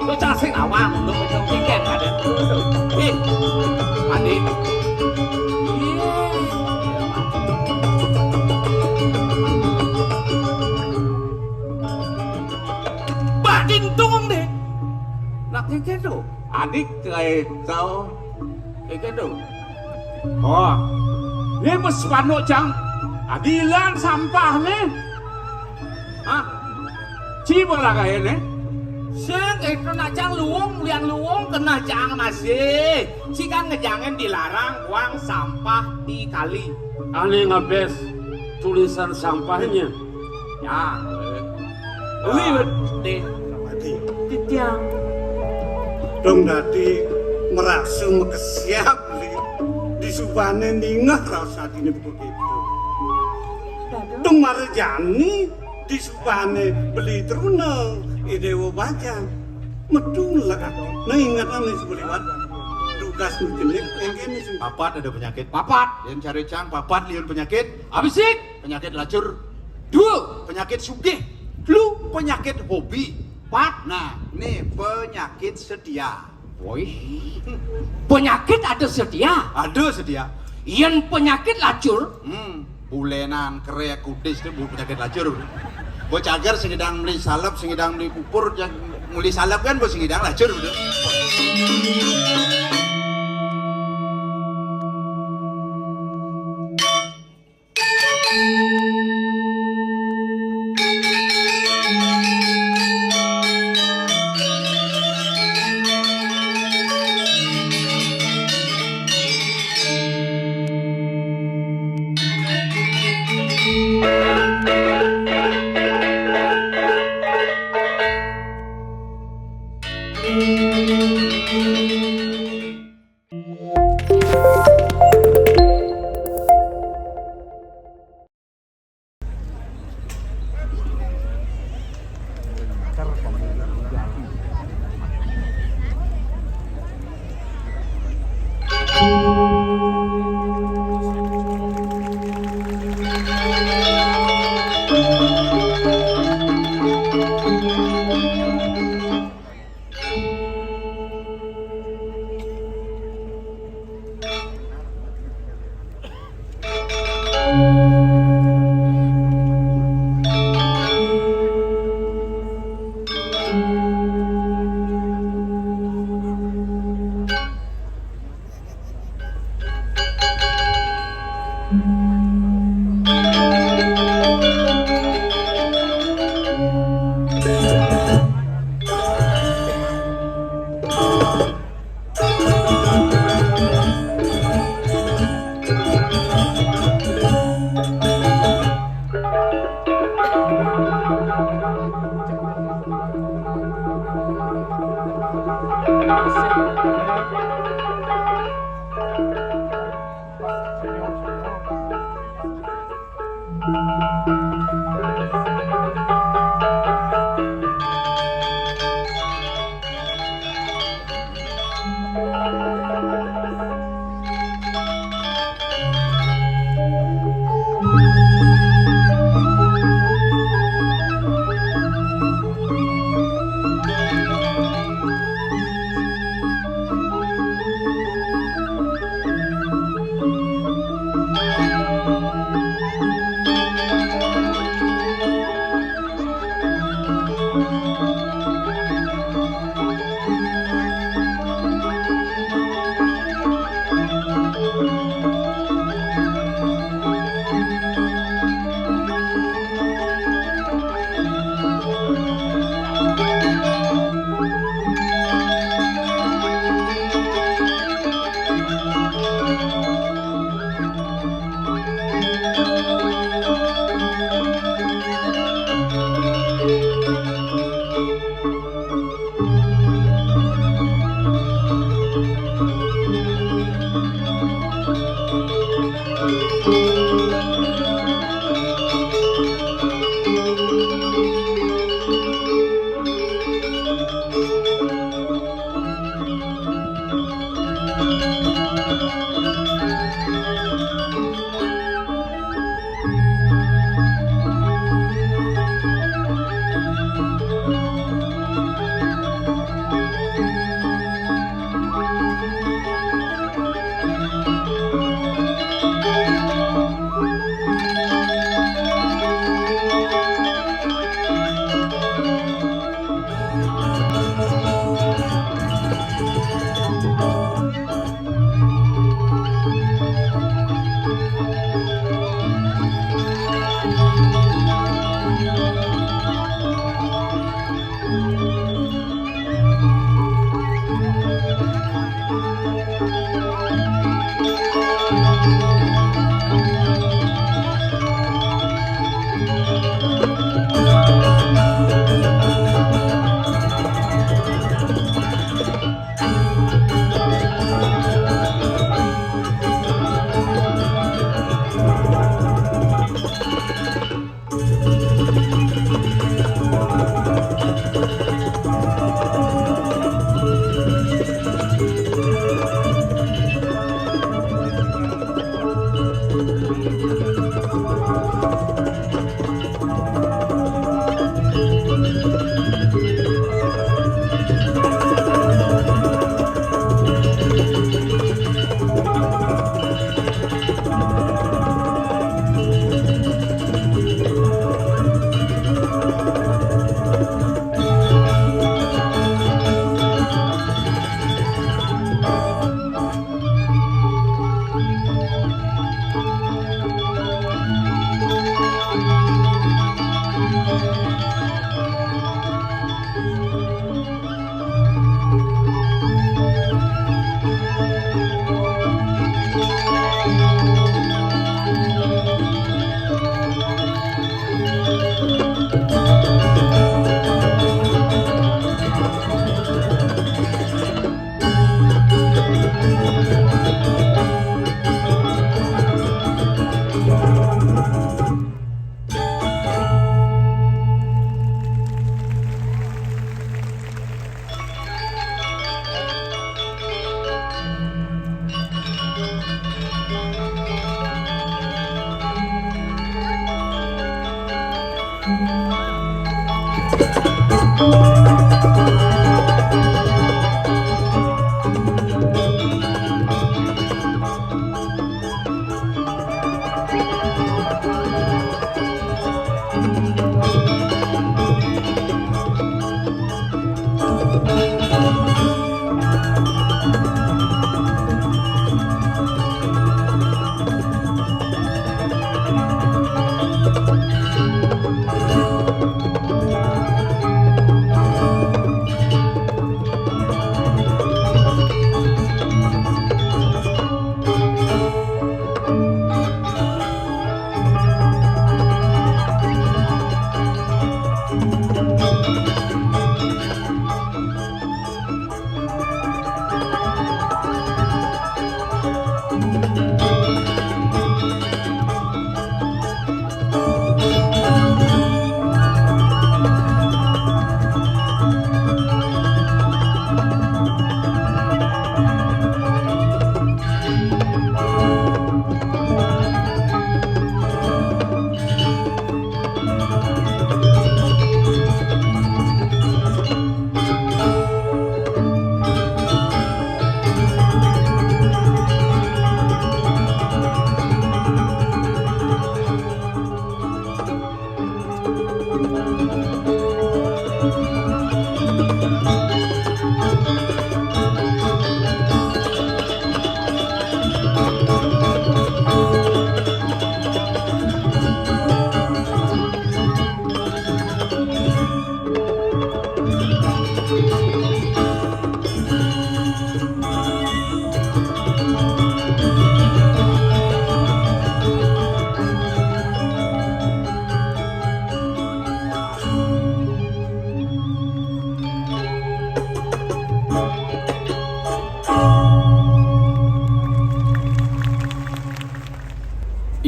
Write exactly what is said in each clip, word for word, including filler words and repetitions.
Bocah sing awang untuk mencong tiket, Raden. Eh, Adik. Bah, dintung, Dik. Nak tiket tu. Adik, kayak kau. Tiket tu. Oh. Ni bes panduk cang. Adilan sampah ni. Hah? Ci bola kaya ni. Sing itu nak cang luung, lian luung kena cang masih. Ci kan ngejangin dilarang buang sampah di kali. Ane ngabes tulisan sampahnya. Ya. Liwat. Deh. Mati. Titiang. Dong dadi merasa mekesiap, Li. Disubane ningeh raos atine begitu. Dong marejani disubane beli teruna, Idewa Bajang. Metu lek ati. Nah, ingetane sebeliwat. Tugas nujenik engkene sing papat ada penyakit. Papat. Yen cari cang papat liun penyakit. Abisik. Penyakit lacur. Dua. Penyakit sugih. Telu. Penyakit hobi. Pat. Nah, nih penyakit setia. Woi. Penyakit ada setia? Ada setia. Yen penyakit lacur? Hmm, bulenan, kerek, kudis itu bu-, penyakit lacur. Bo cagar sing ngidang meli salep, sing ngidang meli pupur, yang meli salep kan bo sing ngidang lacur, betul.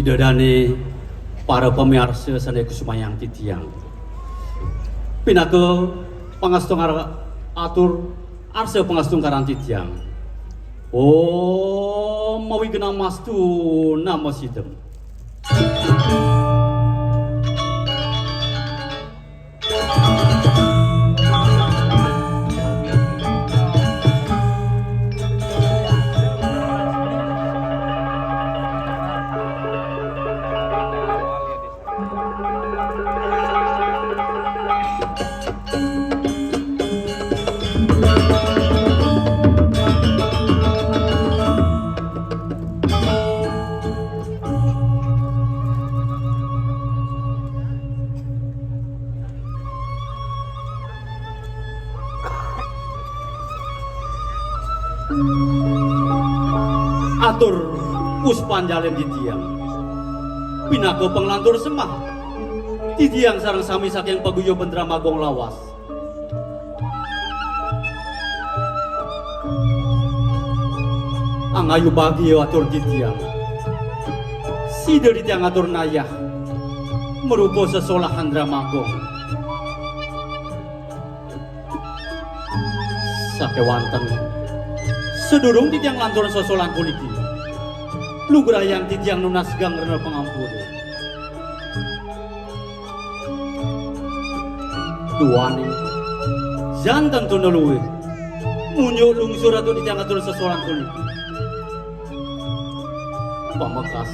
Ida dane para pamiarsa sane kusumayang titiang. Pinaka pangastu ngar-, atur arsa pangastungkaran titiang. Om mawi genah mastu nama sidem. Atur puspanjalen titiang. Pinaka panglantur sembah, titiang sareng sami saking paguyuban Drama Agung lawas. Angayu bagia atur titiang. Sida titiang atur nayah marupa sesolahan Drama Agung. Sakewanten, sadurung titiang nglanturang sesolahan puniki, lugrayang titiang nunas geng rena pangampura. Duaning, janten tuna luih, munjuk lungsur atur titiang atur sesolahan puniki. Pamekas,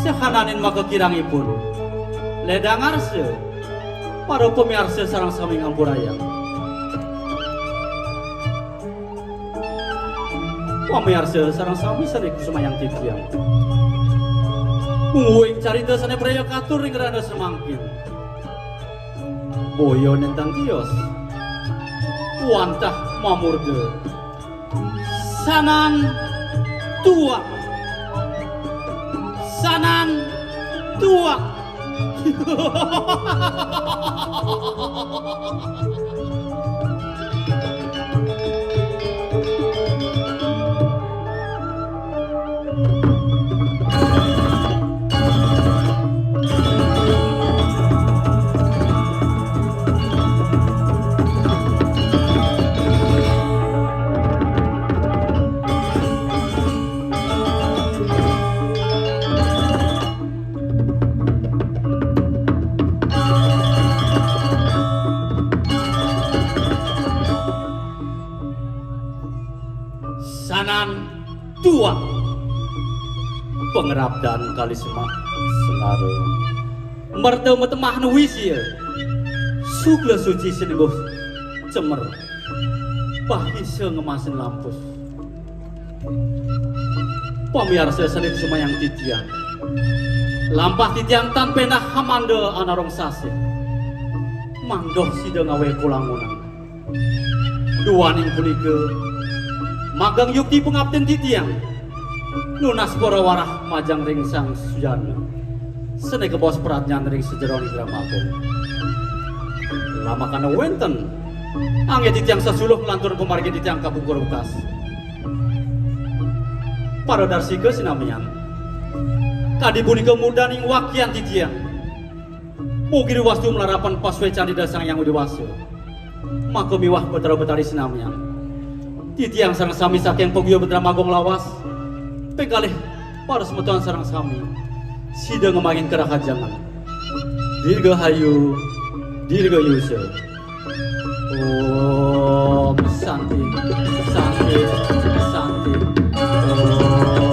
sahananing makakirangipun, ledang arsa, para pamiarsa sareng sami ngampurayang. Pamiarsa sareng sami sane kusumayang titiang. Mungguing carita sane praya katur ring rahina samangkin. Boya nentang tios. Wantah mamurda. Sanan tuak. Sanan tuak. Sanan tuak. Pangrabdan kali semak sengara. Merta matemah nuwisia. Sukla suci sinengguh cemer. Bahisa ngemasin lampus. Pamiarsa sane sumayang titiang. Lampah titiang tan pendah hamanda anarong sasih. Mangdoh sida ngawe kulangunan. Duaning punika, magang yukti pangaptin titiang, nunas para warah majeng ring Sang Sujana, sane kabaos pradnyan ring sajeroning Drama Agung. Lamakana wenten, angge titiang sasuluh nglantur pamargin titiang kapungkur wekas. Paradarsika sinamian, kadi punika murdaning wakian titiang. Mugi riwastu malarapan pasuecan Ida Sang Hyang Widhi Wasa. Maka miwah Betara Betari sinamian. Titiang sareng sami saking paguyuban Drama Agung lawas. Ping kalih para semeton sareng sami. Sida ngemangin karahajengan. Dirgahayu, dirgayusa. Om Santi, Santi, Santi. Om.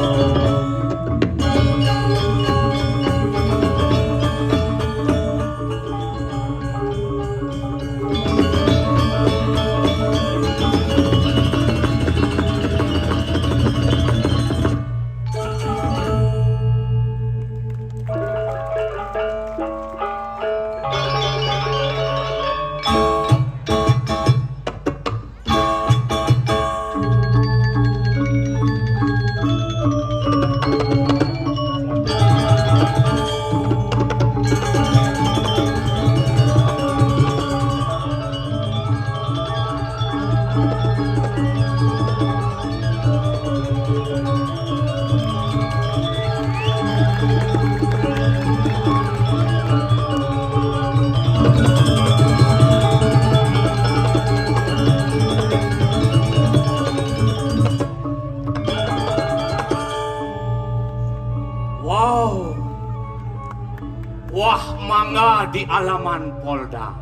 di alaman Polda.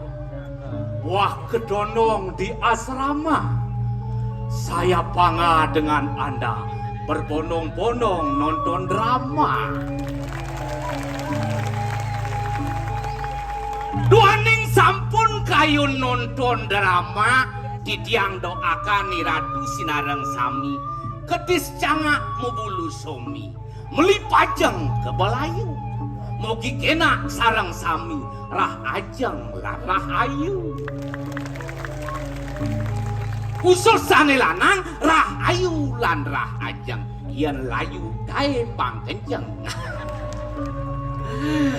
Wah, kedondong di asrama. Saya bangga dengan Anda berbondong-bondong nonton drama. Duaning sampun kayun nonton drama, titiang doakan Ni Ratu sinareng sami, kedis cangak mabulu somi. Meli pajeng ka balayu. Mugi kenak sareng sami rah ajeng lan rah ayu. Khusus sane lanang rah ayu lan rah ajeng. Yen layu gae pang kenceng.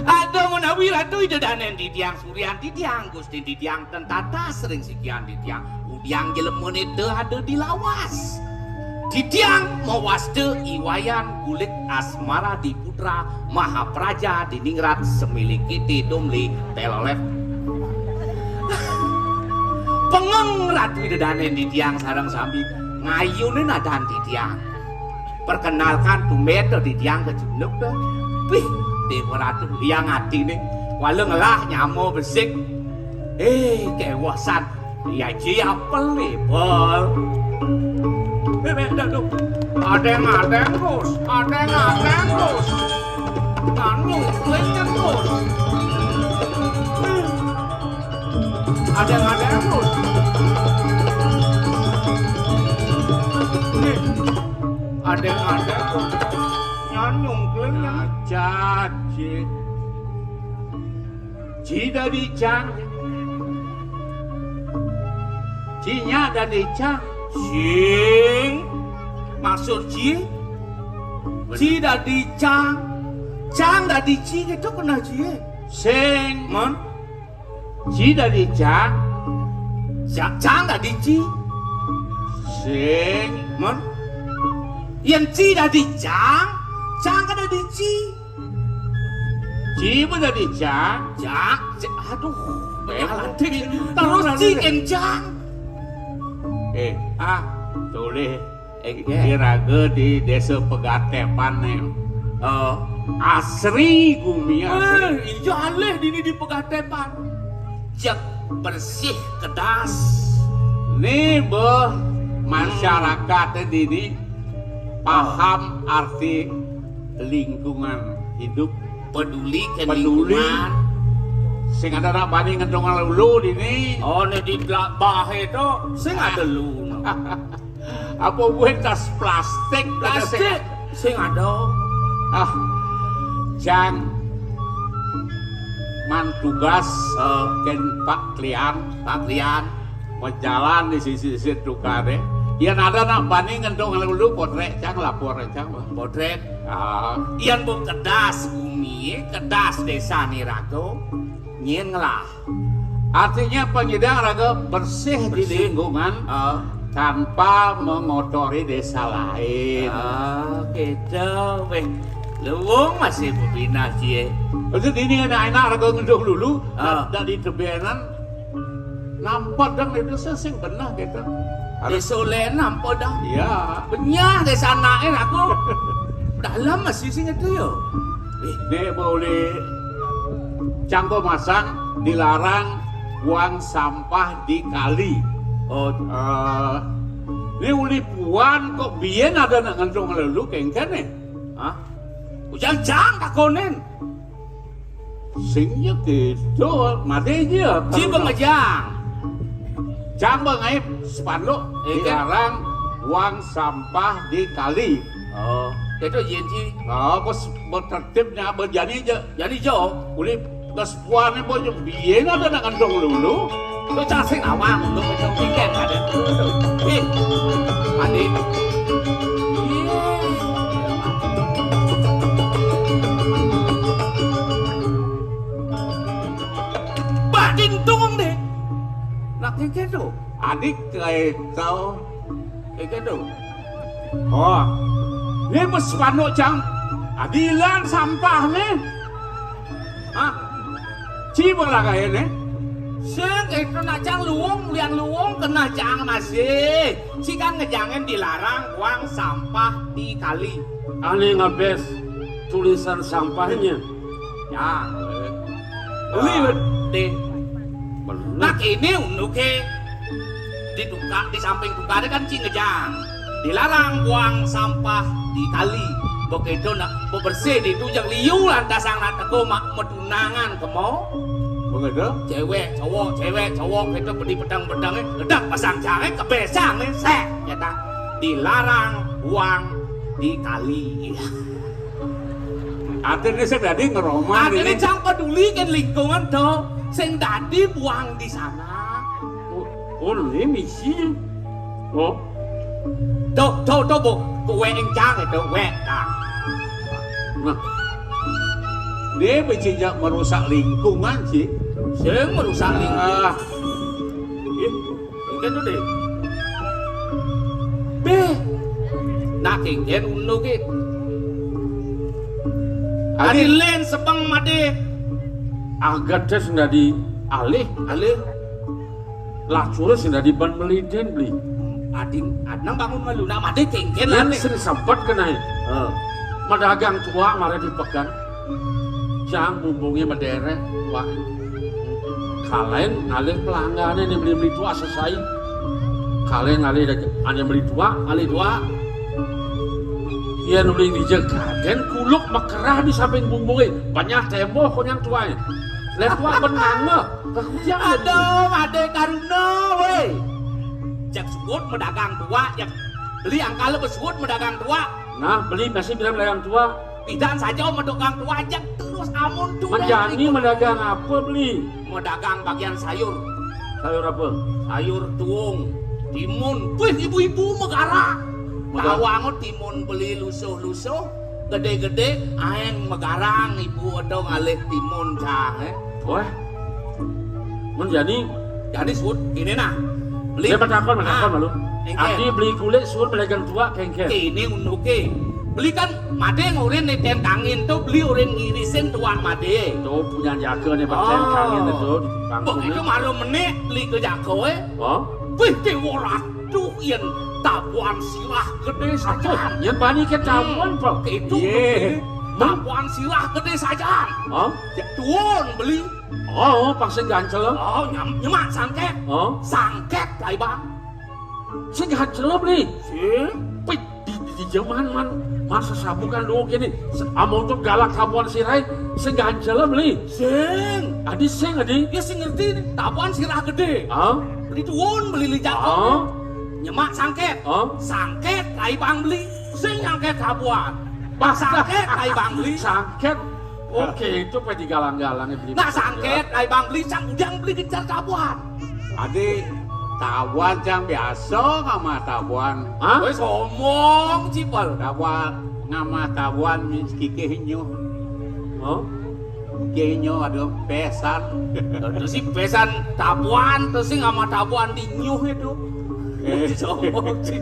Aduh menawi Ratu Ida Danen titiang Suryan titiang Gusti titiang ten tatas ring sikian titiang. Udiang jelemone te ada di lawas. Titiang mawasta I Wayan Gulit Asmara Diputra Mahapraja Diningrat Semilikiti Domli Telolet. Pengeng Ratu Ida Danen titiang sareng sami ngayunin adan titiang. Perkenalkan tumben to titiang kejunuk to. Wih, Dewa Ratu liang atine. Wala ngelah nyama besik. Eh, kewosan. Ya ji apel nih, Bol. Eh, eh, dah, tuh. Adeng-adeng, Gus. Adeng-adeng, Gus. Anu, kuencen, Gus. Adeng-adeng, Gus. Nih. Adeng-adeng, Gus. Nyan nyungkling, nyan. Aja, Ji. Ji dadi cang. Ji nya dadi cang. Sing. Maksud ji? Ji dadi cang. Cang dadi ji gitu kena ji. Sing. Mon? Ji dadi cang. Cang, cang dadi ji. Sing. Mon? Yen ji dadi cang, cang kan dadi ji. Ji pun dadi cang. Cang, cang, aduh, penyalan. Terus ji kencang. Eh, ah, tolih. Iki raga di Desa Pegatepan nih. Eh, asri gumi asri. Eh, iya alih dini di Pegatepan. Cek bersih kedas. Nih, beh, masyarakat dini paham arti lingkungan hidup. Peduli ke lingkungan. Sing ada nak bani ngentong lulu dini. Oh, nih di belakang itu sing ada lu. Apa buat tas plastik? Plastik sing ada. Ah, Jang man tugas, eh, ken Pak Klian. Pak Klian. Mau jalan di sisi-sisi tukare. Yen ada nak bani ngentong dulu potrek Jang lapor Jang. Potrek. Ah. Yen bu kedas bumi, kedas desa nirago, nyen ngelah. Artinya penyidang raga bersih di lingkungan, ah, tanpa mengotori desa lain. Ah, gitu. Weh, luwung masih bebina cie. Maksud ini enak-enak raga ngedung dulu, ah, dari tebenan nampak dong itu sing benar gitu. Harus disolen nampak dong. Iya. Benyah desa nain aku. Dalam masih sing itu yo. Nih boleh cangko masang dilarang buang sampah di kali. Oh, eh, ini uli puan kok biyen ada nak ngentung lelu kengken nih? Hah? Ujang jang takonin. Sing ya gitu, mati aja. Ci bengejang. Cang bengaib sepanduk dilarang buang sampah di kali. Oh, itu yen ci. Oh, bos bertertibnya berjani aja. Jani jo. Uli kesepuan ini bos biyen ada nak kandung dulu. Lu casing awang untuk itu tiket ada. Ih, mati. Iya. Bah, dintung deh. Nak kengken tu. Adik kae tau. Kengken tu. Oh. Ni bos panuk cang. Adilan sampah ni. Hah? Ci bola kae ni. Sing itu nak cang luwung, liang luwung kena cang masih. Ci kan ngejangin dilarang buang sampah di kali. Ane ngabes tulisan sampahnya. Ya. Beli, di. Nah, kene unduke di tukang, di samping tukare kan ci ngejang. Dilarang buang sampah di kali. Begitu nak bebersih di tujang liu lantas anak teko mak metunangan kemo. Begitu? Cewek, cowok, cewek, cowok, itu beli pedang-pedangnya, ledak pasang jange, kebesang, sek, ya tak? Dilarang buang di kali. Artine sing dadi ngeroman. Artine ini. Cang peduli kan lingkungan to, sing dadi buang di sana. Oh, oh, ini misi. Oh. Tuh, tuh, tuh, Bu. Kuwe ing cang itu, wek, Kang. Nah. Dia berjejak merusak lingkungan sih. Sing merusak lingkungan. Ah. Iya. Engken to, Dik. Beh. Nak engken unu ki. Adi len sepeng made. Agate sing dadi alih, alih. Lacure sing dadi ban meliden, Bli. Ading, adnang bangun malu. Nak made kengken lah. Yen sing sempet kenae. Heeh. Medagang tuak mare di pekan. Cang bumbunge medereh, Wak. Kalen ngalih pelanggane ning beli-beli tuak sesai. Kalen ngalih dag-, ane beli tuak, ngalih tuak. Yen uling dija kaden kuluk mekerah di samping bumbunge, banyak temboh konyang tuake. Let tuak ben nganga, kekujang. Aduh, Ade Karuna, weh. Jak suud medagang tuak, jak beli angkal besuud medagang tuak. Nah, beli masih bilang medagang tuak. Pidan saja medagang tuak, jak terus amun tu. Menjani medagang apa, beli? Medagang bagian sayur. Sayur apa? Sayur tuung, timun. Wih, ibu-ibu megara. Megara. Tawang timun beli lusuh-lusuh, gede-gede, aeng megarang ibu ada ngalih timun cang, eh. Wah. Mun jani, jani suud, kene nah. Beli. Saya matakon, matakon malu. Engke. Abdi beli kulit suud medagang tuak kengken. Kene unduke. Beli kan made ngurin ni tentangin tu, beli urin ngirisin tuak made. Tu punya jaga ni bertentangin tu. Begitu malu menik beli ke jaga, eh. Oh? Wih, dewa ratuh yen tabuan sirah gede sajan. Yen bani ke tabuan, Pak. Itu. Ye. Tabuan sirah gede sajan. Hah? Tuun beli. Oh, pas sing gancel. Oh, nyam, nyemak sangket. Oh. Sangket, Bang. Sing gancel beli. Sing. Pit, di, di, di zaman man, masa sabukan dulu gini. Among tu galak tabuan sirah, sing gancel beli. Sing. Adi sing, adi. Ya sing ngerti ni. Tabuan sirah gede. Hah? Beli tuun, beli li jago. Oh. Nyemak sangket. Oh. Sangket, kai bang beli. Sing nyangket sabuan. Sangket, kai bang beli. Sangket. Oke, itu pe digalang-galang beli. Nah, sangket, kai bang beli, sang ujang beli gencar sabuan. Adi, tabuan cang biasa ngamah tabuan. Hah? Wes omong, Cipel. Tabuan ngamah tabuan mis kikih nyuh. Hah? Kikih nyuh ada pesan. Terus si pesan tabuan, terus si ngamah tabuan di nyuh itu. Eh. Wes omong, Ci.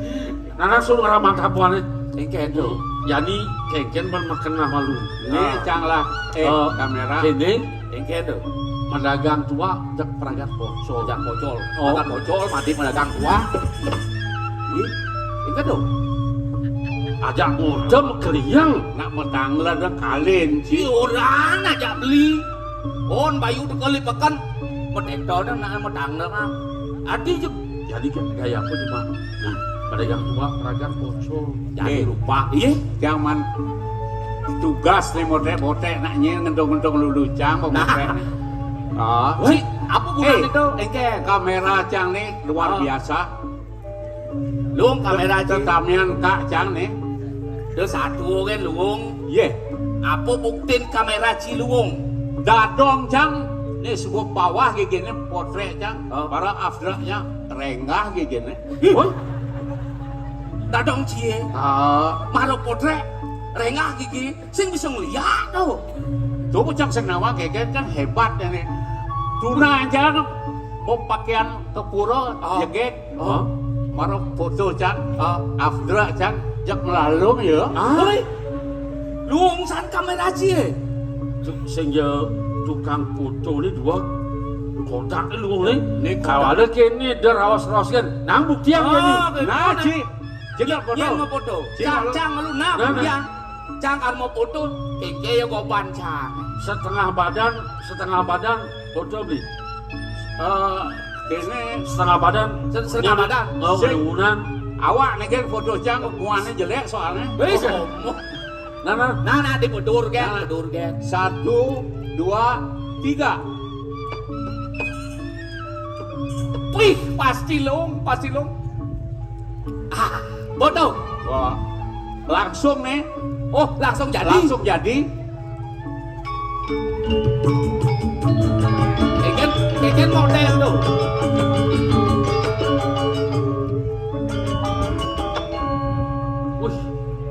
Nah, langsung ngeramah tabuan. Engke itu. Jadi, kengken ben makan malu. Ini cang lah, eh, kamera. Ini. Engke tu. Medagang tuak, jak peragat pocol. Peragat pocol. Oh. Peragat pocol, mati medagang tuak. Ih, engke tu. Ajak ngudem keliang. Nak metangla dah kalin, Ci. Orang ajak beli. On bayu tu kali pekan. Metekto dah nak metangla, ah. Adi je. Jadi gaya apa cuma? Nah, medagang tuak, peragat pocol. Jadi rupa. Iya, jangan tugas ni motek-motek nak nyil ngendong-ngendong lulucang, nah. Ah. Woi, apa gunanya itu? Engke. Kamera cang ni luar biasa. Luung kamera, Ci. Tetamian kak cang ni. Dia satu kan luung. Ye. Apa buktin kamera, Ci, luung? Dadong cang ni sebut bawah gigi ni potrek cang. Oh. Para afdraknya renggah gigi ni. Woi. Dadong cie. Ah. Maro potrek renggah gigi. Sing bisa ngeliat tu. Tu cang sing nawang keke kan hebat ni. Tuna aja mau pakaian ke pura, ah, jegek. Ah. Maro foto cang. Ah. Afdra cang. Jak melalung ya. Ah. Woi. Luung san kamera cie. Sing ya tukang foto ni dua kotak ni luung ni. Ni kotak. Kawala kene dah rawas-rawas kan. Nang buktian ni. Nah, Ci. Cina foto. Cina foto. Cang, cang lu nah, nah, nah. Buktian. Cang kan mau foto, kéngkén ya goban cang. Setengah badan, setengah badan, foto beli. Eh, ini setengah badan. Se-, setengah badan. Oh, sing. Awak nih kan foto cang, muanya jelek soalnya. Bisa. Oh, oh. Nah, nah. Nah, nah, di bedur kan, nah. Bedur kan. Satu, dua, tiga. Wih, pasti long, pasti long. Ah, foto. Wah, langsung nih. Oh, langsung jadi. Langsung jadi. Keken, keken model tuh. Wih,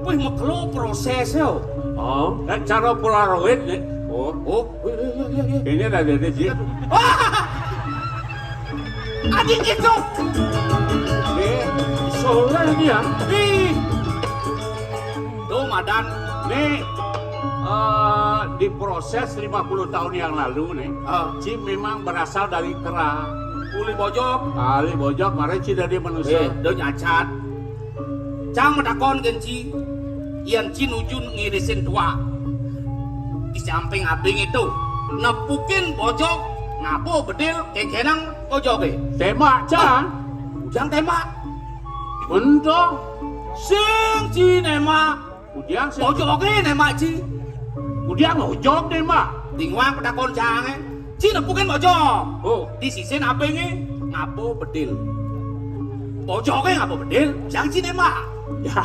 wih, makelo prosesnya. Oh, kan cara Polaroid nih. Oh, oh, iya, iya, iya, iya. Ini ada, ada, ada, Ji. Wah! Adik itu. Nih, soalnya ini ya. Ih. Tuh, Madan. Nih, eh, diproses lima puluh tahun yang lalu nih. Ah. Ci memang berasal dari kera. Uli bojog. Uli bojog, mari Ci dari manusia. Eh, do nyacat. Cang matakon kén Ci, yén Ci nuju ngirisin tuak. Di samping abing itu, nepukin bojog, ngaba bedil, kéngkénang bojogé. Témbak, Cang. Ujang témbak. Bento. Sing Ci némbak. Ujang sing. Bojogé némbak Ci. Ujang ujog némbak. Dingwang patakon cangé. Ci nepukin bojog. Oh. Di sisin abingé ngaba bedil. Bojogé ngaba bedil, cang Ci némbak. Ya,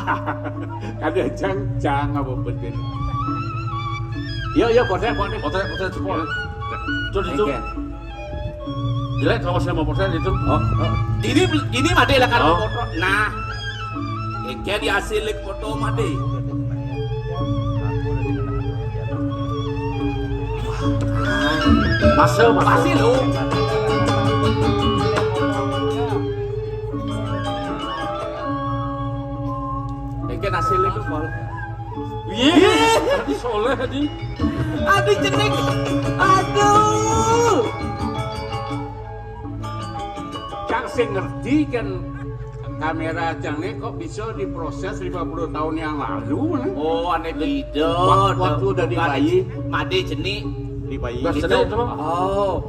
kada cang, cang ngaba bedil. Yo, yo, potret, potret. Potret, potret, potret. Tuh, itu. Oke. Jelek kalau saya mau potret itu. Oh, oh. Ini, ini madé lah kan. Oh. Foto. Nah. Engké diasilik foto madé. Masih, masih. Masih lo. Engké asilik, Pol. Iya, Adi Soleh, Adi. Adi Cenik. Aduh. Cang sing ngerti kan, kamera cang nih kok bisa diproses lima puluh tahun yang lalu, nih. Oh, ané tidak. Wak-, waktu udah di bayi. Madé Cenik. Di bayi. Udah Cenik itu. Oh.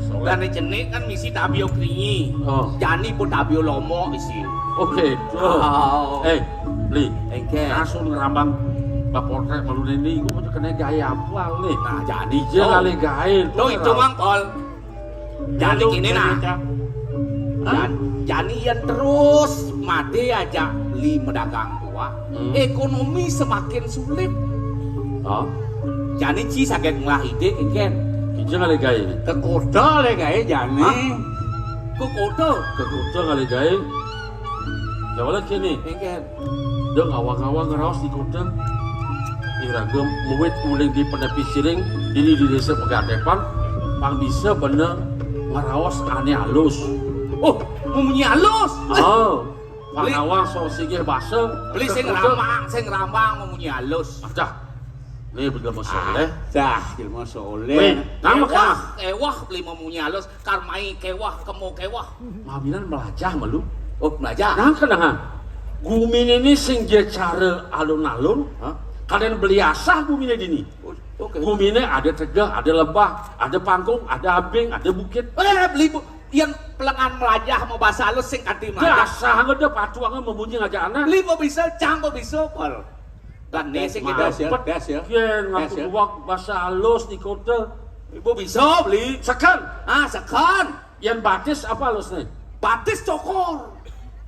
Soalnya. Dana Cenik kan misi tabio kringi. Oh. Jani pun tabio lomo isi. Oke. Oh. Eh, Li. Engké. Langsung ngerambang bab potret malu ini, gua mau kena gaya apa, Li? Nah, jadi. Dia kali gaya. Tuh, itu, Mang Pol. Jani gini, nah. Hah? Jan-, jani yang terus madé aja Li madagang tuak. Hmm. Ekonomi semakin sulit. Hah? Jani Ci saget ngolah idé, Kén. Ija ngalih gaé. Ka kota lé gaé, jani. Hah? Ka kota? Ka kota ngalih gaé. Jawab lagi nih. Kén. Dong awang-awang ngeraos di kota. Iraga muwit uling di Penepi Siring, dini di Désa Pegatépan, pang bisa bener ngeraos ané alus. Oh, memunyi alus. Oh. Beli. Panawang sok sigih basa. Beli sing rambang, sing rambang memunyi halus. Adah. Nih, jelema soléh. Dah, jelema soléh. Wéh, nang kéwah, kéwah beli memunyi halus, kar mai kéwah, kemo kéwah. Maminan melajah malu. Oh, melajah. Nang kenahan. Guminé ini sing ja cara alun-alun. Hah? Kadén beli asah guminé dini. Oh, oke. Guminé ada tegeh, ada lebah, ada panggung, ada abing, ada bukit. Eh, beli bu-, yang pelengan melajah mau bahasa halus sing kanti melajah. Dasar ngedep atuangnya memunyi ngajak anak. Beli mau bisa, cang mau bisa, Pol. Kan nih sing kita tes ya, tes ya. Yen ngaku tes ya. Uang bahasa halus di kota. Ibu bisa beli. Sekan. Ah, sekan. Yang batis apa halus nih? Batis cokor.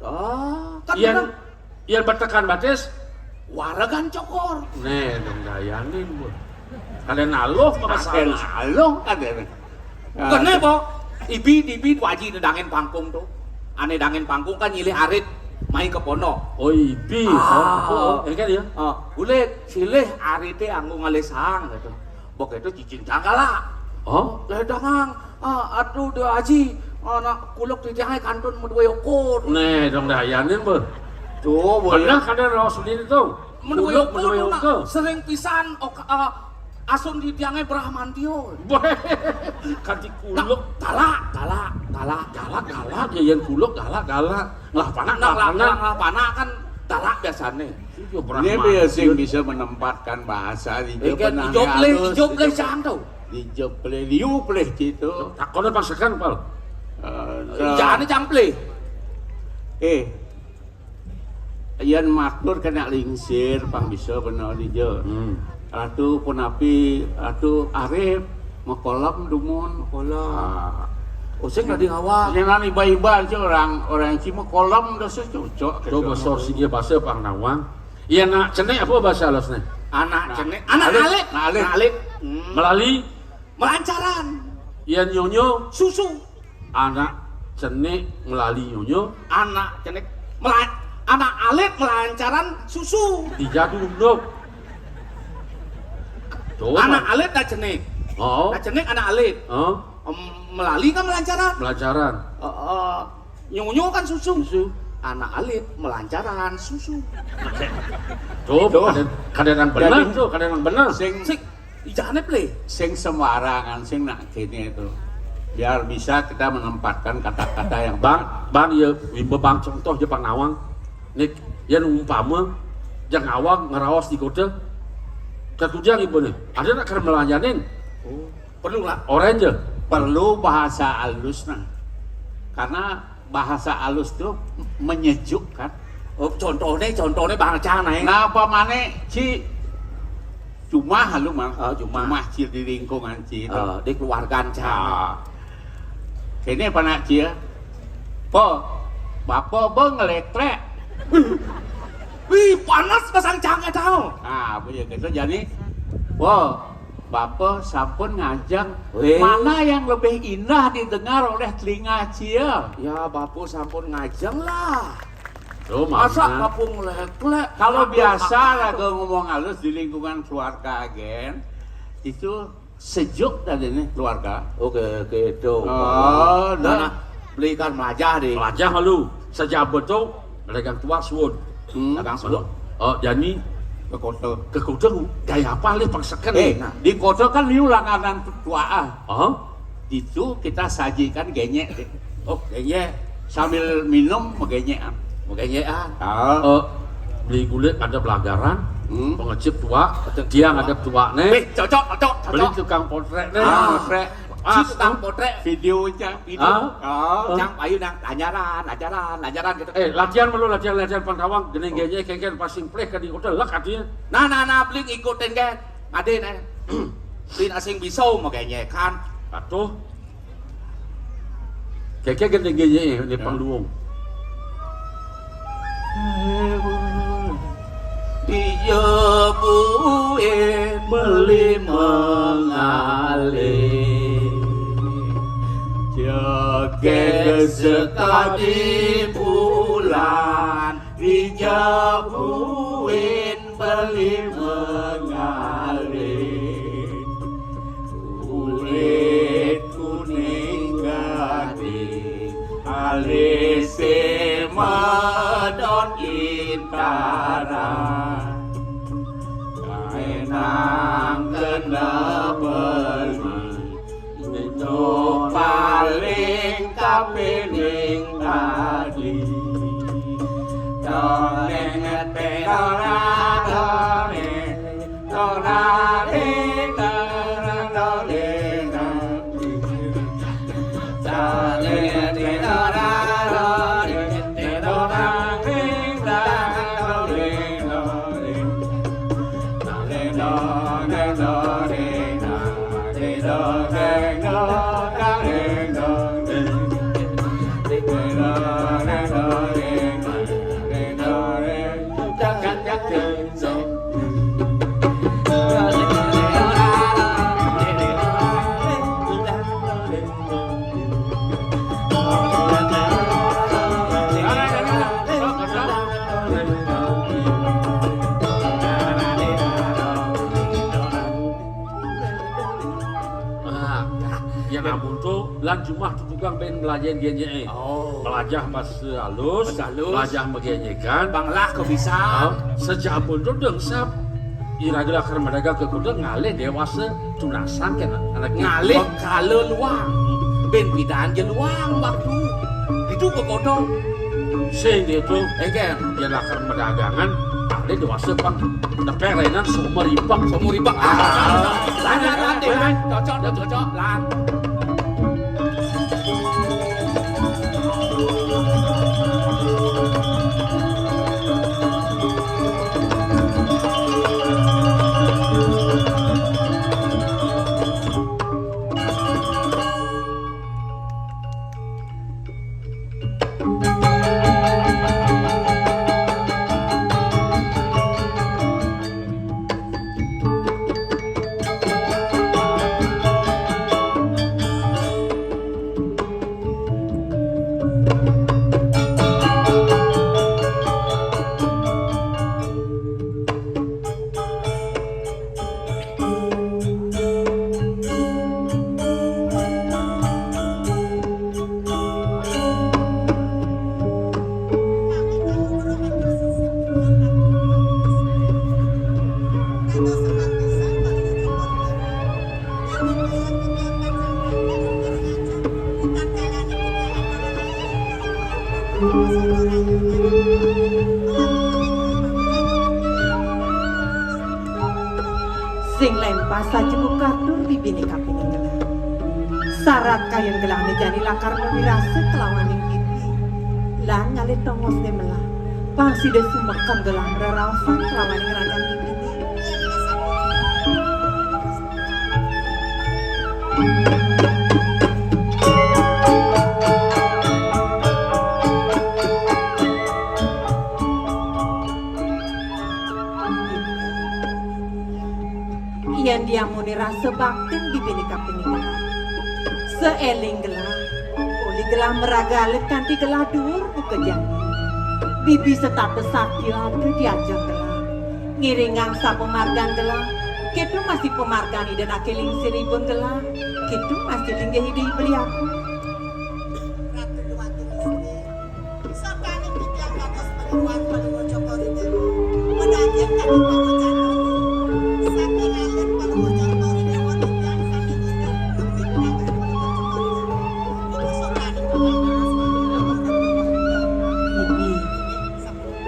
Ah, kan yang bener. Yang bertekan batis? Waregan cokor. Nih, dong dayanin, Bu. Kadén aluh, Pak. Kadén aluh, kadén. Kéné, Bo. Ibi, ibi, Waji, né dangin pangkung tuh. Ané dangin pangkung kan nyilih arit, mai ka pondok. Oh, ibi. Ah. Oh, oh, ini kan ya? Ah, bulik, silih arité anggo ngalih saang, gitu. Bok itu cicing cangkala. Oh? Lé dangang. Ah, aduh, da Aji, anak kuluk titiangé kantun madua ukur. Nih, dong dayanin, Bu. Tuh, boleh. Bener kan ada raos sendiri tuh. Madua ukur, madua ukur. Sering pisan, ok, ah, asun titiangé Bramantio. Kanti kuluk. Nah, galak, galak, galak, galak, galak, ya, yang kuluk, galak, galak. Ngelah panak, ngelah panak. Ngelah panak kan Talak biasané. Dia biasa sing bisa menempatkan bahasa di Ijo kan pernah ijo plih, halus, ijo plih ijo cang to. Ijo plih, liu plih gitu. Takoné pasekan, Pal. Eh, Jané cang plih. Eh, yén matur kena lingsir, pang bisa bener ijo. Hmm. Ratu punapi, Ratu Arif, makolem dumun. Makolem. Ah. Oh, sing tadi ngawak. Sing nang iba-iba aja orang, orang ci makolem dosa cocok. Coba gitu. Sor sing bahasa pang nawang. Iya, nak cenik apa bahasa halusné? Anak cenik, anak alit, alit. Anak alit. Hmm. Melali. Melancaran. Iya, nyonyo. Susu. Anak cenik melali nyonyo. Anak cenik mela-, anak alit melancaran susu. Dijadu dong. Coba. Anak alit dah cenik. Oh. Dah cenik anak alit. Oh. Em, melali kan melancaran. Melancaran. Eh, eh, nyonyo kan susu. Susu. Anak alit melancaran susu. Coba, tuh. Kadén, kadén nang bener tuh, kadén nang bener. Sing, sing, ijané plih. Sing sembarangan, sing nak kéné itu. Biar bisa kita menempatkan kata-kata yang Bang, Bang, ya, wimba Bang contoh aja pang nawang. Nik, yén umpama, jang awang ngeraos di kota, kakujang ibané. Ada nak kar melanjanin? Oh. Perlu lah. Orange. Perlu bahasa halus nah. Karena bahasa halus tuh menyejukkan. Oh, contohnya, contohnya bangsa nah. Nah, apa mana ci cuma halu mah. Oh, cuma. Cuma ci di lingkungan ci itu. Oh, di keluarga ci. Ah. Ini apa nak ci ya? Po, bapak bang ngeleklek. Wih, panas pasang cangkir tahu. Nah, apa ya gitu jadi. Po, Bapa sampun ngajeng. Weh. Mana yang lebih indah didengar oleh telinga cia? Ya, Bapa sampun ngajeng lah. Tuh, masa Bapa ngeleklek? Kalau biasa lah ngomong halus di lingkungan keluarga, gen, itu sejuk tadi nih keluarga. Oke, oke, itu. Oh, nah. Nah, belikan melajah deh. Melajah malu. Sejak betul, dagang tuak suun. Hmm. Dagang suun. Oh, jani ke kota. Ke kota, gaya apa lih pakseken? Eh, nah, di kota kan liu langganan tuak ah. Oh. Itu kita sajikan genyek. Oh, genyek. Sambil minum, magenyekan. Magenyekan. Ah. Eh, beli gulit ada belagaran, hmm, pengecip tuak, betul, tiang tuak. Ada tuak nih. Eh, cocok, cocok, cocok. Beli tukang potret nih. Ah, potret. Pas, tukang potret. Videonya, video. Ah. Oh, yang payu nang lanjaran, lanjaran, lanjaran gitu. Eh, latihan malu, latihan, latihan pang nawang, geneng genyek, kengken, pasing pleh, kadi udah lek artinya. Nah, nah, nah, beli ngikutin kan. Adin, eh. Beli asing bisa, makanya kan. Atuh. Keke geneng genyek, ini pang luung. Dijebuin beli mengalih. Jaket sekali bulan dijebuin beli mengalih. Kulit kuning gading, alis medon intara. Kaenang kena beli, itu paling kapining tadi. Dongeng tedora dongeng. Ah, ya ampun tuh, lan jumah tuh tukang ben belajain dia, eh. Oh. Belajar pas halus, pas halus. Belajar magenyekan. Bang lah kok bisa. Ah, sejak pun tuh dengsap. Ira-ira kar madagang ke kuda ngalih dewasa tunasan kan anak ngalih kala luang. Ben pidan je luang waktu. Itu ke kodong. Sing gitu, engken, ya lakar madagangan, ada dewasa pang neperenan sumur ibak. Sumur ibak. Ah, lanjut, lanjut, lanjut. Cocok, cocok, cocok, lan. Sing lempas saja buka tur bibiné kapining gelah. Sarat kayun gelahné jani lakar mamirasa kelawaning bibi. Lan ngalih tongosné melah. Pang sida sumeken gelah mreraosan kelawaning ragan bibiné. Yén diamuné rasa baktin bibiné kapining gelah. Saéling gelah, uli gelah maraga alit kanti gelah duur buka jani. Bibi setata satya ada di ajeng gelah. Ngiringang sapamargan gelah, kéto masih pamargan Ida Naké Lingsir ibun gelah, kéto masih linggih Ida I Beli Agung. Ratu Déwati Lingsir, sakaning titiang dados panyuwun Palungguh Cokor I Déwa, madaging kadi pawecana. Saking alit Palungguh Cokor I Déwa titiang sami ngiring nepi ka Palungguh Cokor I Déwa. Niku sakaning titiang dados panyuwun.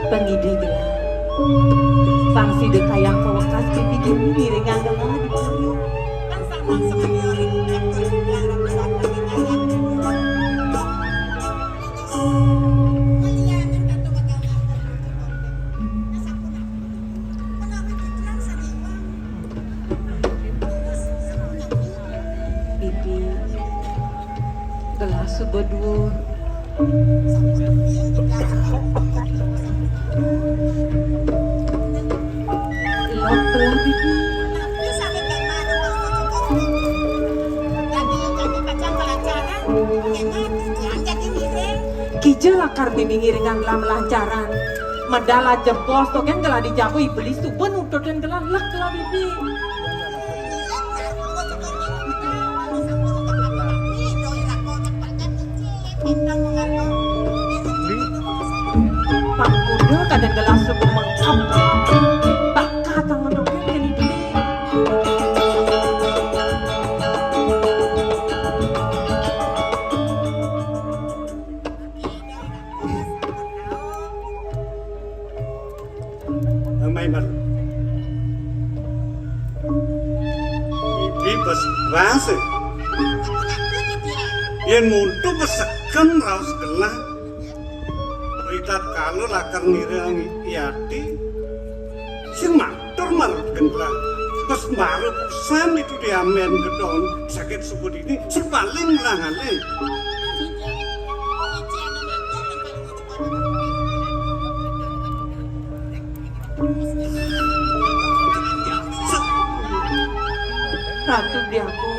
Pangidih gelah. Pang sida kayang kawekas pipi dini ngiringang gelah di puri. Pipi gelah suba duur. Lok telah, Bibi. Kija lakar Bibi ngiringang gelah malancaran. Medal aja bos to kan gelah di jaba I Beli suba nututin gelah, lek telah, Bibi. Pang kuda kadén gelah suba mengkep. Bakat tangan dogén kén Ibu. Amai malu. Bibi bes base. Yén muntu beseken raos gelah. Ritatkala lakar ngiring yati, sing matur marep gelah. Bes mara pisan itu diamen gedon. Sakit suku dini, sing paling langalih. Ratu Bli Agung.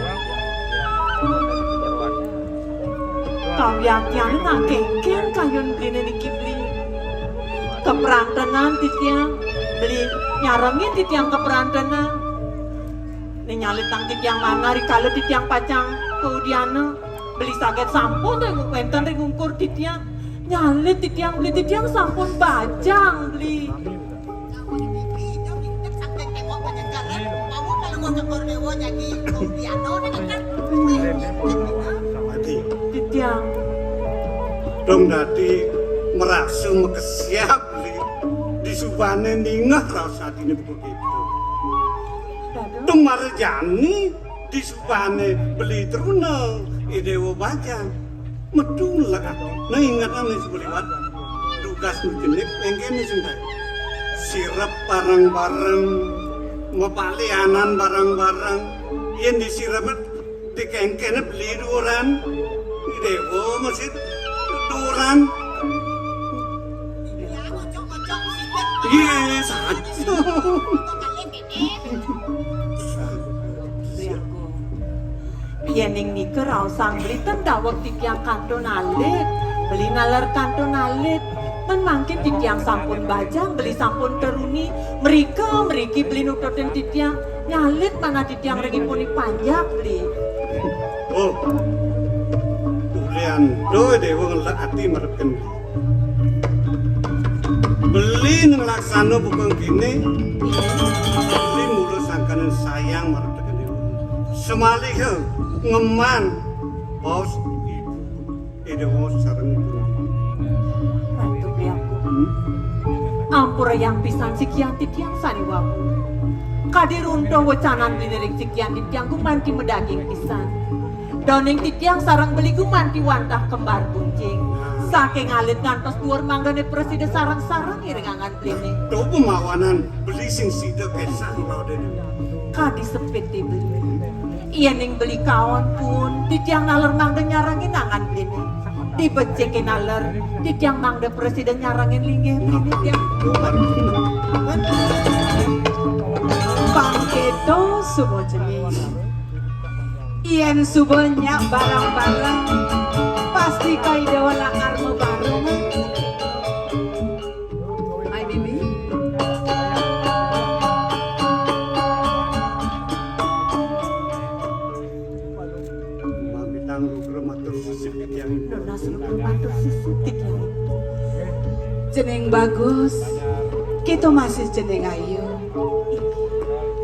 Kawiaktiané nak kéngkén kayun Bliné niki, Bli. Kaprantenan titiang, Bli, nyarengin titiang kaprantenan. Né nyalitang titiang manah rikala titiang pacang kaudiana. Beli saget sampun ring wénten ring ungkur titiang. Nyalit titiang, Beli, titiang sampun bajang, Beli. Adi. Titiang. Dong dadi Merasa makesiab beli. Disubane ningeh raos atine buka keto. Tumar jani disubane beli truna, i dewa bajang. Metu lek ati. Nah, ingetane sebeliwat. Dugas nujenik engkene sendai. Sirep bareng-bareng, mepalianan bareng-bareng. Yen disirep dikengkene beli duran. I dewa masih duran. Iya, saja. Yening nika raosang beli ten daweg titiang kantun alit, beli naler kantun alit. Men mangkin titiang sampun bajang, beli sampun teruni, mrika mriki beli nututin titiang, nyalit manah titiang ring ipun panjak beli. Oh. Tulian doe dewa ngelak ati marep kendi. Beli nang laksana buka kene, beli mula sangkaning sayang marep tekene. Semaliha ngeman baos ibu. Ida wong sareng ibu. Ratu Biangku. Hmm? Ampurayang pisan sikian titiang sane wau. Kadi runtuh wecanan beli ring sikian titiang gumanti medaging pisan. Doning titiang sareng beli gumanti wantah kembar gunjing. Saking alit ngantos dhuwur manggane prasida sareng-sareng iring angan beline. Tuh pemawanan beli sing sida kesah laudene. Kadi sepit di beli. Yening beli kaon pun, titiang naler mangda nyarengin angan beline. Dibecike naler, titiang mangda prasida nyarengin linggih beline tiang. Pangketo suba cening. Yen suba nyak bareng-bareng, pasti kaida lakar mabareng. Hai, Bibi. Mamitang lugra matur sisip titiang. Nunas lugra matur sisip titiang. Jeneng bagus, kita masih jeneng ayu.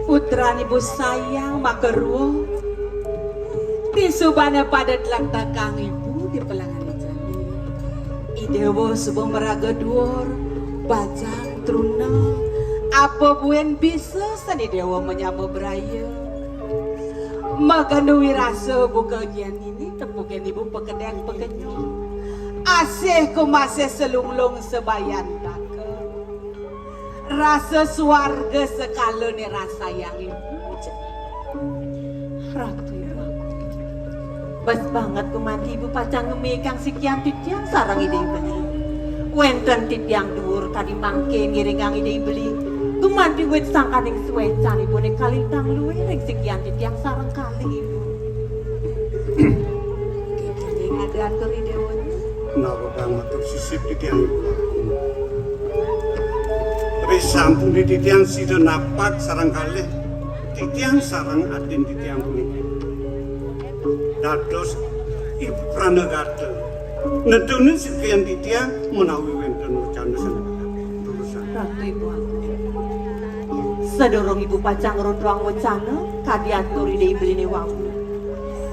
Putran ibu sayang makarua. Disubana pada dlaktakang ibu di pelangane jani. I dewa suba maraga dhuwur, bajang truna. Apa buin bisa sani dewa menyama braya. Magendu wirasa buka gian ini tepukin ibu pekedek pekenyuh. Asih ku masih selunglung sebayan baka. Rasa suarga sekala ne rasayang ibu. Ratu ibu aku. Bas banget gumanti ibu pacang ngemikang sikian titiang sareng ida ibu. Wenten titiang dhuwur kadi mangke ngiringang ida ibu. Gumanti wit sangkaning suecan ibune kalintang luwih ring sikian titiang sareng kalih ibu. Kene ada atur ida ibu. Nawa kang matur sisip titiang ibu. Risampune titiang sida napak sareng kalih titiang sareng adin titiang puniki. Dados ibu pranagata. Nedunin sikian titiang menawi wenten wacana sing turusan. Ratu ibu aku. Sadurung ibu pacang ngruntuang wacana, kadi atur ida ibu ne wau.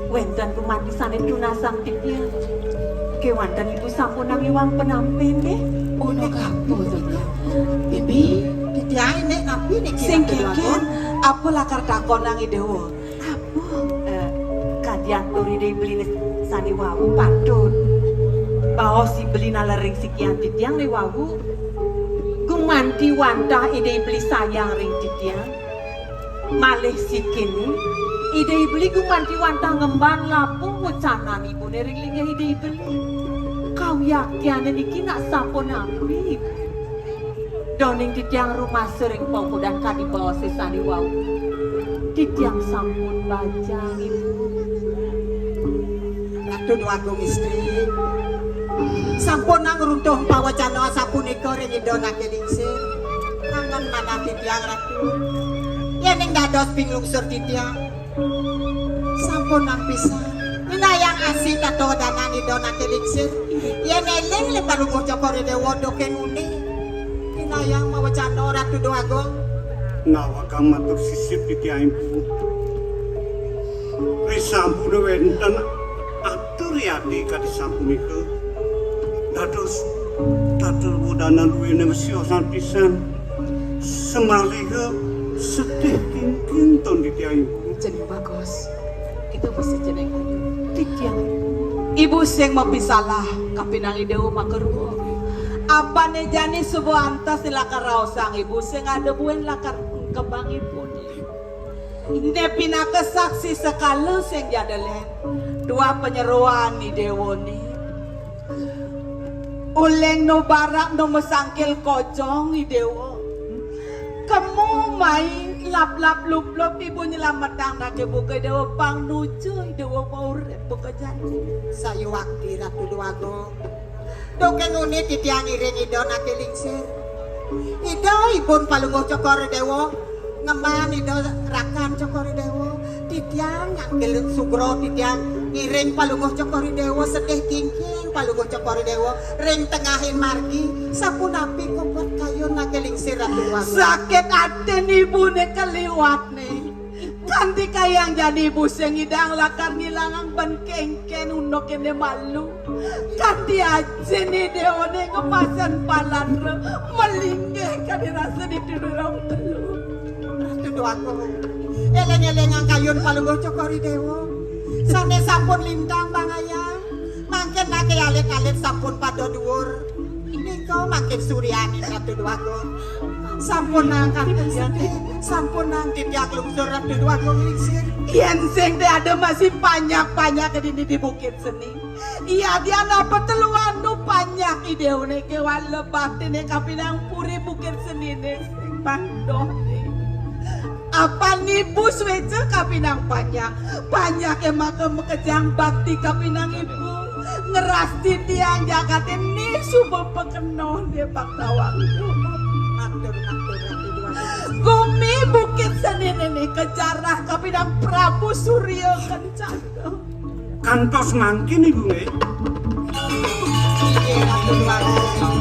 Wenten gumanti sane tunasang titiang. Kewanten ibu sampun namiwang penampen nggih. Ono kapo to, Bibi? Bibi, titiang nek napi niki? Sing kengken, apa lakar takonang i dewa? Apa? Eh, kadi atur ida ibu ne sane wau patut. Baos ibu ne naler ring sikian titiang ne wau. Gumanti wantah ida ibu sayang ring titiang. Malih sikene, ida ibu gumanti wantah ngemban lapung wecanan ibune ring linggih ida ibu. Kawiaktiane niki nak sapunapi ibu? Doning titiang rumasa ring paukudan kadi baos sane wau. Titiang sampun bajang ibu. Ratu Dwagung Istri, sampun nang runtuh pawacana asapunika ring Ida Nake Lingsir. Angen manah titiang Ratu. Yening dados pinglungsur titiang, sampun nang pisan. Minayang asih tata danan Ida Nake Lingsir. Yen eling le palungguh Cokor Dewa doken uni. Minayang mawacana Ratu Dwagung. Nawakang matur sisip titiang ibu. Risampune wenten atur yadi kadi sapunika. Dados Tatur budana duwene siosan pisan. Semaliha sedih kingking ton titiang. Jeneng bagus. Kita mesti jeneng titiang. Ibu sing mapisalah kapinang Ida Uma Kerua. Apane jani suba antas lakar raosang ibu sing ada buen lakar kebang ibu. Ine pinaka saksi sekala sing jadelen. Dua panyeroan Ida Uma. Uleng nu barak nu masangkil kocong Ida Uma. Kemu mai lap-lap lup-lup ibu nyelametang nake buka Ida Uma pang nuju Ida Uma urip buka jani. Sayuwakti Ratu Déwagung. Duke nguni titiang ngiring Ida nake lingsir. Ida ibun Palungguh Cokor I Déwa, ngemban Ida rakan Cokor I Déwa. Titiang nyangkil sugra titiang ngiring Palungguh Cokor I Déwa sedih kingking Palungguh Cokor I Déwa ring tengahing margi. Sapunapi kukuh kayun nake lingsir Ratu Déwagung? Sakit atin ibune kaliwatne. Kanti kayang jani ibu sing ngidang lakar ngilangang ben kengken unduk kene malu. Kanti ajin Ida Uma ngepasen palan re malinggih kadi rasa dituduh rong telu. Ratu Déwagung. Eling-elingang kayun Palungguh Cokor I Déwa. Sane sampun lintang bangayang. Mangkin nake alit-alit sampun pada duur. Nika mangkin suryaning Ratu Déwagung. Sampun nang kantun sedih, sampun nang titiang lungsur Ratu Déwagung lingsir. Yen sing te ada masih banyak-banyak dini di Bukit Seni. Iya, dia napa teluan nu banyak Ida Uma nike wala baktine kapinang puri Bukit Senine sing pangdoh. Apan ibu sueca kapinang panjak. Panjake maka makejang bakti kapinang ibu. Ngrastiti tiang jagate ni suba pakenoh de bak tawang. Matur, matur, Ratu Déwagung. Gumi Bukit Senine ni kajarah kapinang Prabu Surya Kencana. Kantos mangkin ibu nggih. Inggih, Ratu Déwagung.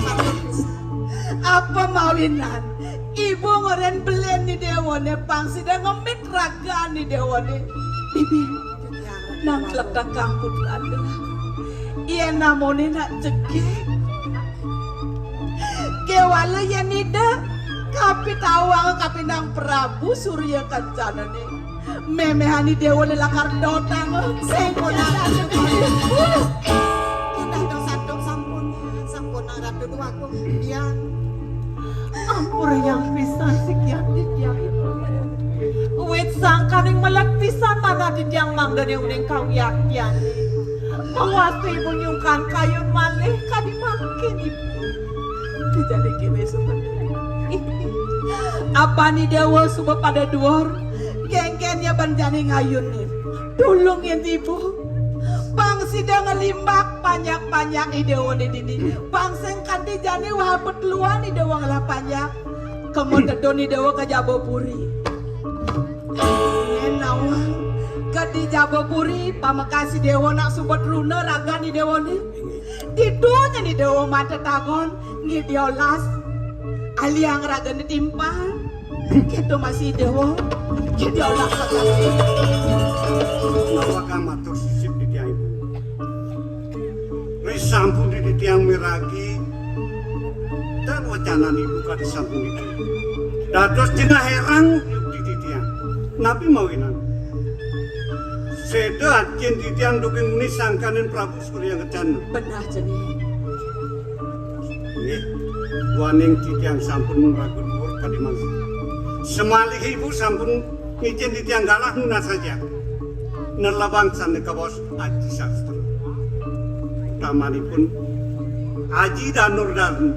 Apa mawinan? Ibu ngoren belen ni dewane pang sida ngemit ragan ni dewane. Bibi, nang tlekakang putrane. Yen namune nak cegek. Kewala yen ida kapitawang kapinang Prabu Surya Kencana ni. Memehani dewane lakar dotang. Sampun, Ratu. Kita dong santung sampun. Sampun, Ratu Déwagung. Iya. Ampura yang pisan sikian titiang. Wit sangkaning melet pisan manah titiang mangdane uning kawiaktian. Pawasta ibu nyungkan kayun malih kadi mangkin ibu. Dijadi kene sebenarnya. Apani dewa suba pada duur, kengken ya ban jani ngayun ni. Tulung yen ibu. Pang sida ngelimbak panjak-panjak i dewa di dini. Pang sing kanti jani wah petluan i dewa ngelah panjak. Kemon tedun i dewa ke Jabapuri. Yen nawang ke di Jabapuri, pamekas i dewa nak suba truna ragan i dewa ni. Ditu nyen i dewa mata tagon, ngi diolas. Aliang ragan timpal. Kita masih dewa. Kita olah kata. Nawa kang matur sisip di tiang ibu. Ri sampun di tiang miragi dan wacanan ibu kadi sampun itu. Dados jenah herang di tiang. Napi mawinan? Seda ajen titiang duking muni sangkaning Prabu Surya Kencana. Benah, Jeni. Nggih, duaning titiang sampun ragu dhuwur kadi mangkin. Semalih ibu sampun ngicen titiang galah nunas saja. Nelebang sane kabaos Aji Sastra. Utamanipun Aji Danur dan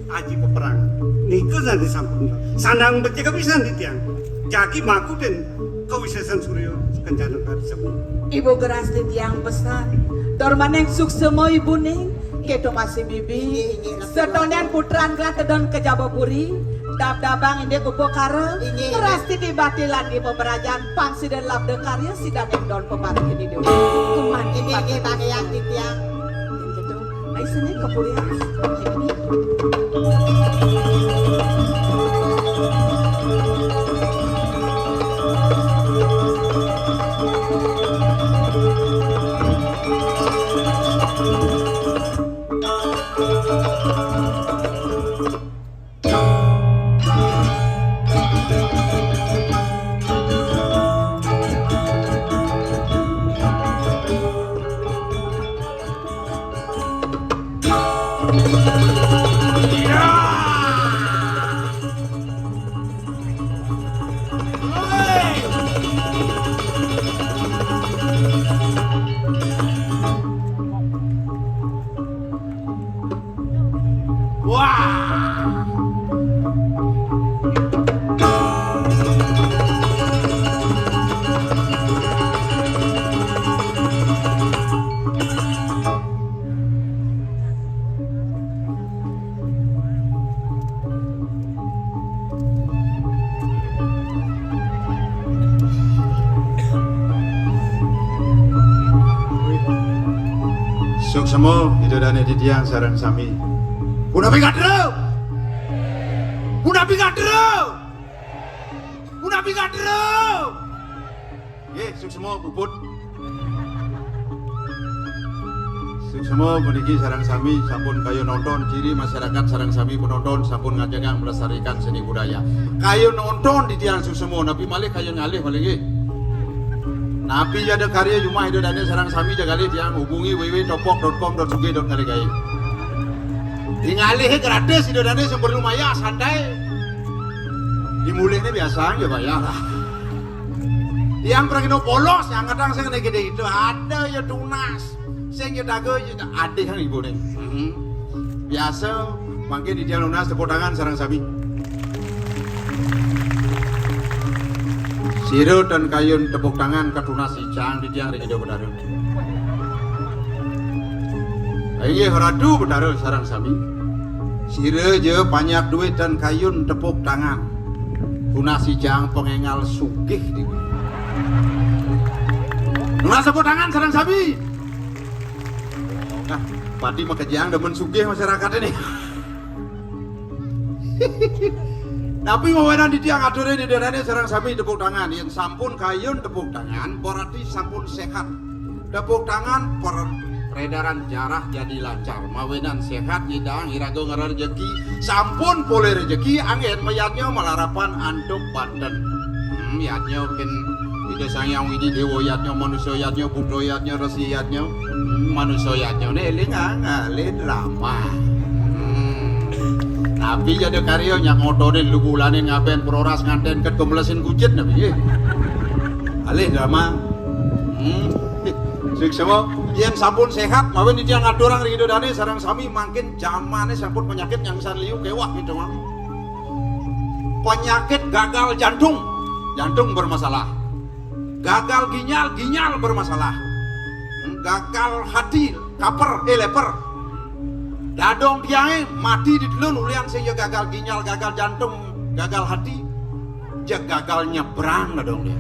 Aji Peperangan. Nika sane sampun sandang becik pisan titiang. Jagi makutin kawisesan Surya Kencana kadi sampun. Ibu geras titiang pesan. Dormaning suksema ibu ning. Keto masih bibi. Inggih, inggih, Ratu. Setonen putran gelah tedon ke Jabapuri. Dab-dabang indik upakara. Inggih, inggih. Rasti di batilan di pemerajan pang sida labda karya sida nendon pemati di dewa. Kuman inggih, inggih, bang yang titiang. Gitu. Ayo sini ke puri. Ini. Mo, Ida Dane titiang sareng sami. Punapi katru? Punapi katru? Punapi katru? Nggih, suksma puput. Suksma puniki sareng sami sampun kayun nonton, ciri masyarakat sareng sami penonton sampun ngajegang melestarikan seni budaya. Kayun nonton titiang suksma, napi malih kayun ngalih malih nggih. Napi ada karya jumah Ida Dane sareng sami jagalih tiang hubungi w w w topok dot com dot sugih dot ngalih gaé. Di ngalih gratis Ida Dane sing perlu mayah santai. Di mulihne biasa ya bayar lah. Tiang pragina polos yang kadang sing niki itu ada ya tunas. Sing ya daga ya ada yang ibu nih. Hmm. Biasa mangkin di tiang lunas tepuk tangan sareng sami. Sira tan kayun tepuk tangan katunas icang di tiang ring Ida Betara. Inggih Ratu Betara sareng sami. Sira ja panyak duit tan kayun tepuk tangan. Tunas icang pengengal sugih di. Tunas tepuk tangan sareng sami. Nah, pati makejang demen sugih masyarakat ini. Tapi mawinan titiang aturin Ida Dane sareng sami tepuk tangan. Yen sampun kayun tepuk tangan, berarti sampun sehat. Tepuk tangan, peredaran darah jadi lancar. Mawinan sehat, nyidang iraga ngrerejeki. Sampun polih rejeki, anggen mayadnya malarapan antuk banten. Hmm, yadnya kin Ida Sang Hyang Widi Dewa yadnya, manusa yadnya, buddha yadnya, resi yadnya. Hmm, manusa yadnya ne eling ah, ngalih drama. Hmm. Tapi jadi karya nyak ngotone lugulane ngaben proras nganten ket kemelesin kucit nabi. Alih drama. Hmm. Suksma, yen sampun sehat, mawin titiang ngaturang ring Ida Dane sareng sami mangkin jamane sampun penyakit yang san liu kewah gitu mah. Penyakit gagal jantung, jantung bermasalah. Gagal ginjal, ginjal bermasalah. Hmm, gagal hati, kaper, eh leper. Dadong tiange mati di telun ulian sing ya gagal ginjal, gagal jantung, gagal hati. Ja gagal nyebrang dadong dia.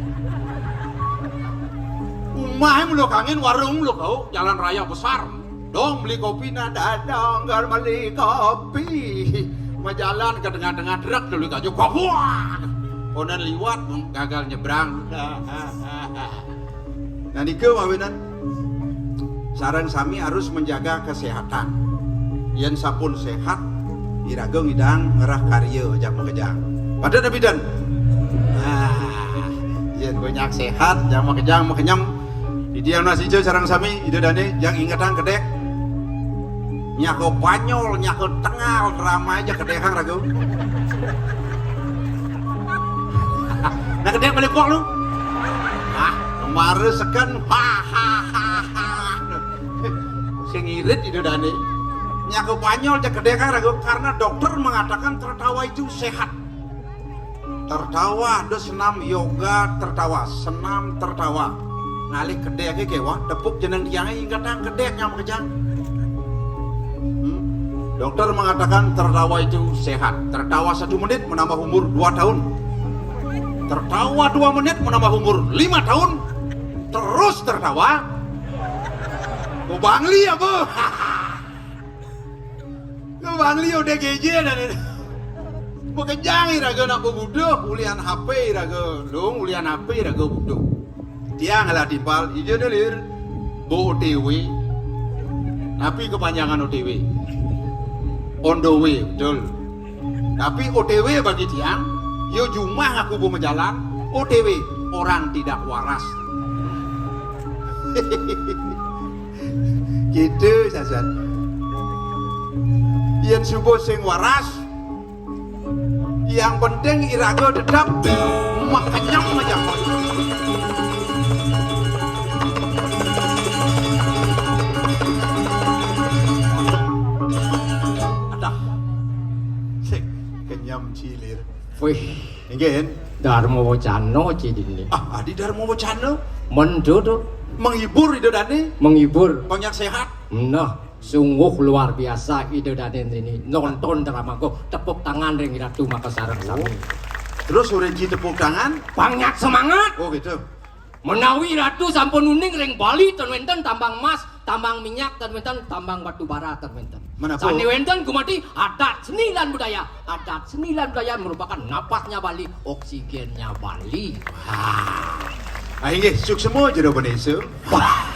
Umahe mula kangin warung mula kau, jalan raya besar. Dong beli kopi nah dadong gar beli kopi. Majalan ke tengah-tengah truk dulu kaju kopuak. Konan liwat gagal nyebrang. Nah, nika mawinan sareng sami harus menjaga kesehatan. Yen sampun sehat, iraga ngidang ngerah karya jang makejang. Pada nabi dan. Nah, yen banyak sehat, jang makejang makenyem. Titiang nasija sareng sami, Ida Dane, jang ingetang kedek. Nyako Banyol, nyako Tengal, drama aja kedekang ragu. Nah, kedek balik pok lu. Ah, kemarin seken. Hahaha. Sing irit Ida Dane. Nyako Banyol aja kedekang ragu karena dokter mengatakan tertawa itu sehat. Tertawa, ada senam yoga tertawa, senam tertawa. Ngalih kedek ke kewah, tepuk jeneng tiangnya ingetang kedek yang makejang. Hmm? Dokter mengatakan tertawa itu sehat. Tertawa satu menit menambah umur dua tahun. Tertawa dua menit menambah umur lima tahun. Terus tertawa. Kau bangli apa? Kau bangli udah geje dan itu. Makejang iraga nak bebuduh, ulian H P iraga, dong, ulian H P iraga buduh. Tiang lah timpal, ija delir, bo O T W. Napi kepanjangan O T W? On the way, betul. Tapi O T W bagi tiang, yo jumah aku bu majalan, O T W, orang tidak waras. Gitu sasan. Yen subuh sing waras, yang penting iraga tetap makenyem aja. Adah. Sing kenyem cilir. Wih, Nggih. Dharma Wacana cidine. Ah, adi Dharma Wacana. Mendo to. Menghibur Ida Dane. Menghibur. Banyak sehat. Nah, sungguh luar biasa Ida Dane ini. Nonton drama kok. Tepuk tangan ring Ratu maka sareng sami. Terus urip ji tepuk tangan. Banyak semangat. Oh gitu. Menawi Ratu sampun uning ring Bali ten wenten tambang emas, Tambang minyak ten wénten, tambang batu bara ten wénten. Menapa? Sané wénten gumanti adat seni lan budaya. Adat seni lan budaya merupakan napasnya Bali, oksigennya Bali. Ah, inggih, suksma jero bendesa. Wah.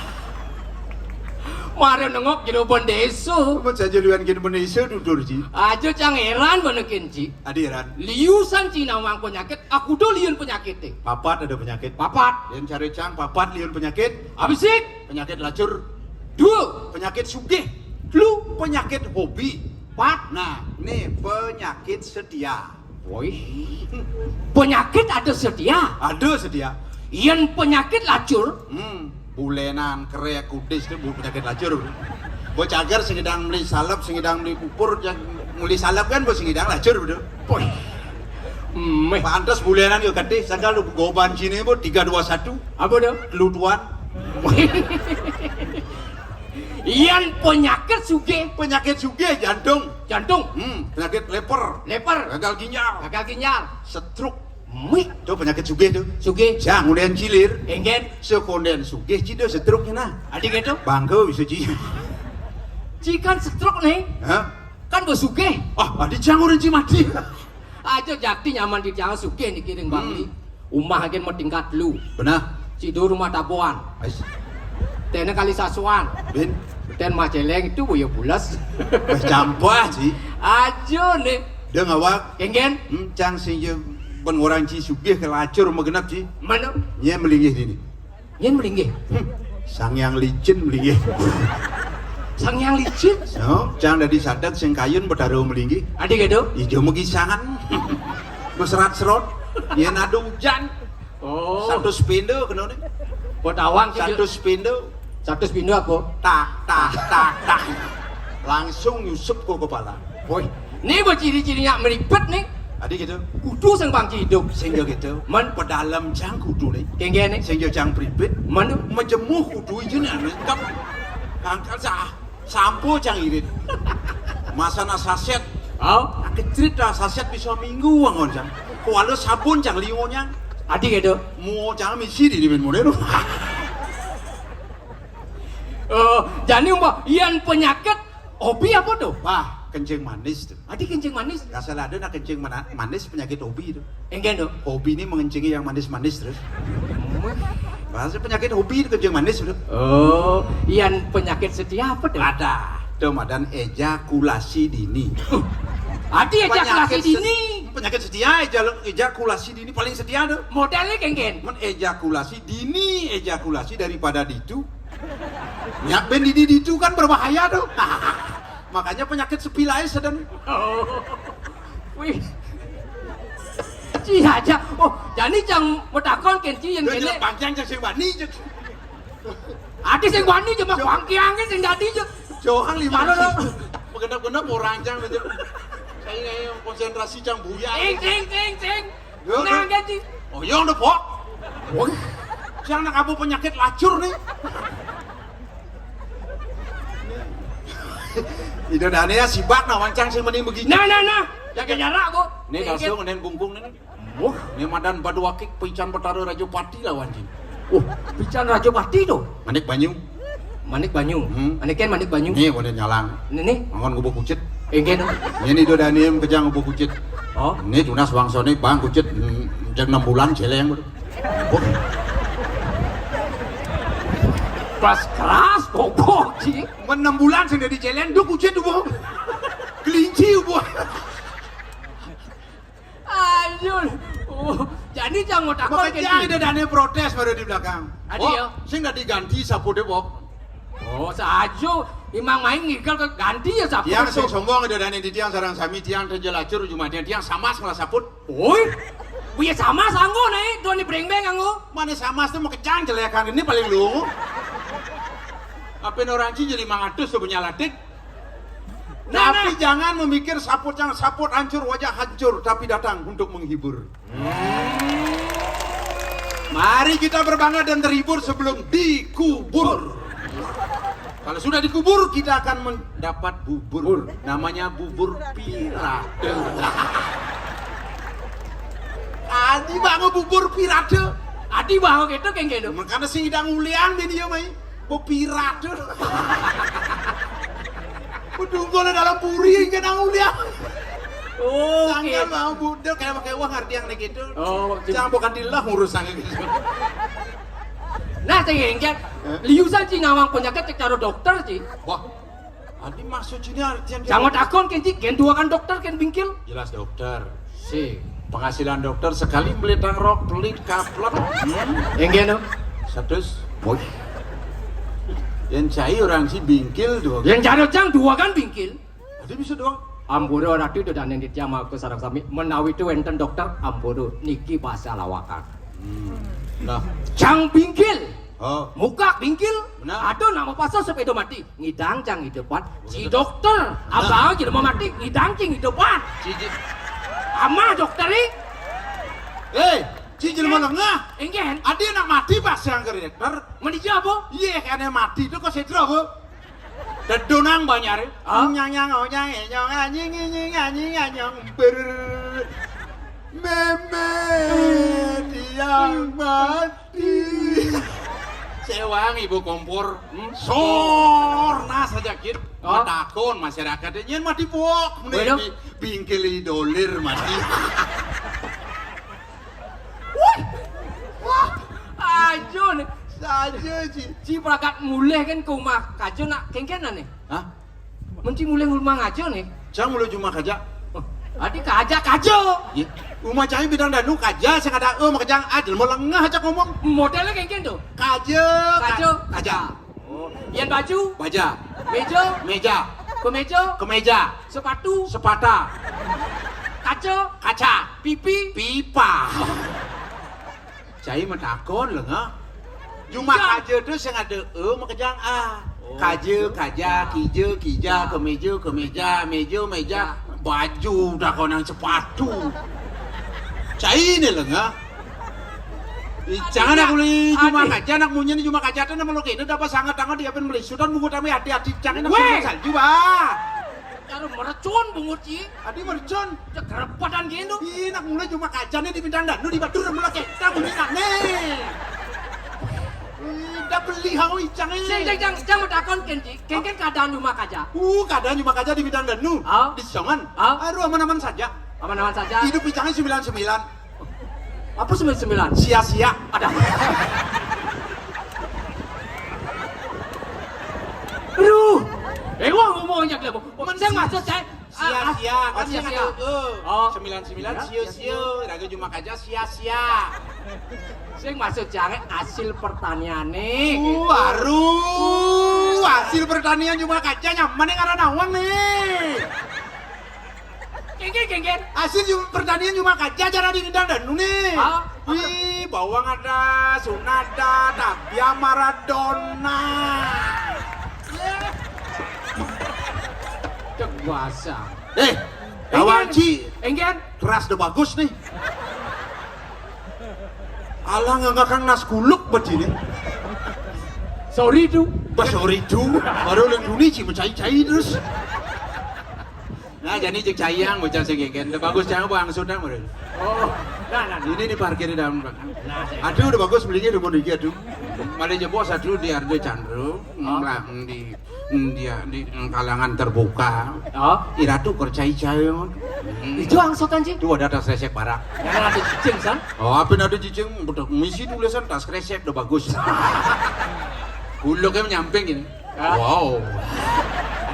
Mara nengok jero bendesa. Mun saja liwan kene bendesa tutur ji. Aja cang héran benekin ci. Adi héran. Liusan ci nawang penyakit, aku do liun penyakit. Papat ada penyakit. Papat. Yang cari cang papat liun penyakit. Abisik. Penyakit lacur. Dua. Penyakit sugih. Lu. Penyakit hobi. Pat. Nah, ini penyakit setia. Woi. Penyakit ada setia. Ada setia. Yen penyakit lacur. Hmm, bulenan, kerek, kudis itu bu- penyakit lacur. Bocah cagar sing ngidang meli salep, sing ngidang meli pupur, yang meli salep kan bos sing ngidang lacur betul. Woi. Meh. Pantes bulenan yo gedé, sangkal lu goban sini bu tiga dua satu. Apa do? Lu tuan. Yen penyakit sugih. Penyakit sugih jantung. Jantung. Hmm, penyakit leper. Leper. Gagal ginjal. Gagal ginjal. Stroke. Mih. Itu penyakit sugih tuh. Sugih. Jangan udah cilir. Enggen. Sekonden sugih ci do stroke nah. Adi gitu. Bangga bisa ci. Ci kan stroke nih. Hah? Kan bersugih. Ah, adi jangan orang ci mati. Aja jakti nyaman di jangan sugih niki ring Bangli. Umah agen mau tingkat lu. Benar. Ci do rumah tabuan. Ais. Tene kali sasuan. Bin. Ten maceleng itu boyo bulas. Wis campah ci. Aja nih. Dia ngawak. Enggen. Hmm, cang sing je ben orang ci sugih ke lacur magenap ci. Mana? Nye melinggih dini. Yen melinggih. Hmm. Sang yang licin melinggih. Sang yang licin. No, cang dari sadat sing kayun betaro melinggih. Adi gitu. Ijo megisangan. Mesrat serot. Yen ada hujan. Oh. Satu sepinda kena ni. Buat awang ci. Satu sepinda. Satu sepinda apa? Tak, tak, tak, tak. Langsung nyusup ke kepala. Boy. Ni berciri-cirinya meripet nih. Adi gitu. Kudu sing bangci hidup. Sehingga gitu. Men. Pedalem cang kudu nih. Kengge nih. Sehingga cang pripit. Men. Mejemuh kudu izin anu. Kap. Kangkal sah. Sampo cang irit. Masana saset. Oh. Kecrit dah saset bisa minggu wangon cang. Kuala sabun cang liungonya. Adi gitu. Mau cang misi di dimin model. Oh, jadi mbak, yang penyakit hobi apa tuh? Wah, kencing manis tuh. Adi kencing manis. Asal ada nak kencing mana- manis penyakit hobi itu. Enggen tuh. Hobi ini mengencingi yang manis-manis terus. Bahasa penyakit hobi itu kencing manis tuh. Oh, yang penyakit setia apa tuh? Ada. Tuh madan ejakulasi dini. Adi ejakulasi Penyakit se- dini. Penyakit setia eja- ejakulasi dini paling setia tuh. Modelnya kenggen. Men ejakulasi dini, ejakulasi daripada ditu. Nyak ben dini ditu kan berbahaya tuh. Makanya penyakit sepi lain sedang. Oh. Wih. Ci aja. Oh, jadi cang metakon ken ci yang Dia kene. Jelas panjang cek sing bani cek. Adi sing wani cuma bangkiangnya sing dadi cek. Johan lima Mana lo? Begenap-genap orang cang betul. Saya konsentrasi cang buya. Sing sing sing sing. Yo, Nah, yo. ganti. Oh, yang udah pok. Cang nak apa penyakit lacur nih. Ida dane ya sibak nah wancang sing mending begini. Nah, nah, nah. Jaga jarak, Bu. Nih Sing, langsung nen kungkung nih. Wah, Nih madan badu akik pican betara Raja Pati lawan jin. uh, pican Raja Pati tuh. Manik banyu. Manik banyu. Hmm. Manik kan manik banyu. Nih wadah nyalang. Ini nih. Mangon gubuk kucit. Enggen. Ini do dane kejang gubuk kucit. Oh, Ini tunas wangsone bang kucit hmm, jeng enam bulan celeng. pas keras pokok sih. Men enam bulan sing dadi celeng do kucit ubo. Kelinci ubo. Ayo. Oh, jadi jangan mau takut Makanya ada dane protes baru di belakang. Adi Bok, ya. Sing dadi ganti sapu deh, Bok. Oh, saja. Imang main ngigel ke ganti ya siapa? Tiang sing sombong ada dane di tiang sarang sami tiang teja lacur jumadian tiang samas ngelah saput. Oi. Buya sama sanggo nih, tuan di breng-breng anggo. Mana samas tuh mau kejang jelekan ini paling lu. Apa orang Cina lima ratus tuh punya latik? Nah, Tapi nah. Jangan memikir saput yang saput hancur wajah hancur tapi datang untuk menghibur. Mari kita berbangga dan terhibur sebelum dikubur. Kalau sudah dikubur kita akan mendapat bubur. Namanya bubur pirate. Adi bangun bubur pirate. Adi bawa gitu kayak gitu. Makanya sing idang ulian dia mai. Bepirat tu. Bedunggul dalam puri kan aku lihat. Oh, oke. Sangkan mau budal kayak pakai uang arti yang gitu. Oh, jangan bukan dilah ngurus sangat gitu. Nah, sing engke liusan ci ngawang penyakit cek cara dokter ci. Wah, adi maksud ini artian dia. Jangan takon ken ci, ken duakan dokter ken bingkil. Jelas dokter. Si penghasilan dokter sekali beli tangrok, pelit, kaplek. Hmm? Engke no. Satu. Woi. Yang cai orang si bingkil dua. Yang cai cang duakan bingkil. Adi bisa doang. Ampura ratu dodaning titiang maka sareng sami menawi tu wenten dokter ampura niki basa lawakan. Hmm. Nah. Cang bingkil. Oh. Muka bingkil. Benar. Ada nama pasal sepeda mati. Ngidang cang hidupan. Ci dokter. Nah. Abang jelema mati. Ngidang cing hidupan. Cici. Amah dokter ni. Eh, ci jelema lengah. Enggen. Adi anak mati pas yang ke dokter. Menija apa? Iya, kene mati tu kok sedra apa? Dedunang banyak. Hah? Nyang nyang oh nyang eh, nyong anjing anjing anjing anyong ber. Meme tiang mati. Sewang ibu kompor. Hmm? Sorna saja kit. Oh. Matakon masyarakat nyen mati pok. Waduh. Bingkil dolir mati. Wah. Wah. Ajo nih. Saja ci. Ci pragat mulih kan ke rumah kajo nak kengkenan nih. Hah? Menci mulih rumah ngajo nih. Cang mulih rumah kaja. Oh, adi kaja kajo. Iya. Rumah cai bidang danu kaja sing ada eh makajang aja mau lengah aja ngomong. Modelnya kengken tuh. Kaja. Kajo. Kaja. Oh. Yen baju. Baja. Meja. Meja. Kemeja. Kemeja. Sepatu. Sepata. Kaca. Kaca. Pipi. Pipa. Cai matakon lengah. Jumah kaja tu sing ada e makajang a. Oh. Kaja, kaja, kija, kija, kemeja, kemeja, meja, meja, baju, dah konang sepatu. Cai ni lengah. Ih, jangan aku li jumah kaja, anak munyi ni jumah kaja tu nama lo kene dapat sangat tangan dia pun melisutan bungut kami hati-hati jangan nak salju bah. Cara merecun bungut ci. Adi mercon. Cek kerepotan gini tuh. Ih, nak mulai cuma kacanya di bintang danu di batur mulai kita bunyi nane. Ih, dah beli hau icang eh. Cang cang cang cang mau takon kenci. Kengken keadaan cuma kaja. Uh, keadaan cuma kaja di bintang danu. Ah. Di songan. Ah. Aduh aman-aman saja. Aman-aman saja. Hidup icangnya sembilan sembilan. Apa sembilan sembilan? Sia-sia. Ada. Aduh. Eh, wah ngomongnya kamu. Mending maksud saya. Sia-sia, kan sing ada e. Oh. Sembilan sembilan sio-sio, raga cuma kaja sia-sia. Sing maksud jangan hasil pertanian nih. Uh, aduh, hasil pertanian cuma kaja nyaman nih karena nawang nih. Kengken kengken. Hasil pertanian cuma kaja cara di bintang danu nih. Hah? Wih, bawang ada, sunada, tabia Maradona. Cek basah. Eh, lawan ci. Enggen. Keras udah bagus nih. Alah nggak ngakang nas kuluk begini. Sorry tuh. Bah sorry tuh. Baru udah duni ci mencai-cai terus. Nah, jadi cek cayang bocah sing kengken. Udah bagus cang bang sudah meureun. Oh, nah nah. Ini nih parkir di dalam belakang. Nah, aduh udah bagus belinya udah mau dikit aduh. Malah jebos aduh di Ardo Candro. Ngelah di dia di kalangan terbuka. Oh. Iratu kercai cai. Itu angsutan sih. Itu ada tas resek parak. Yang ada cicing san. Oh, apa ada cicing? Betul. Misi tulisan tas resek udah bagus. Kuluknya nyamping ini. Wow.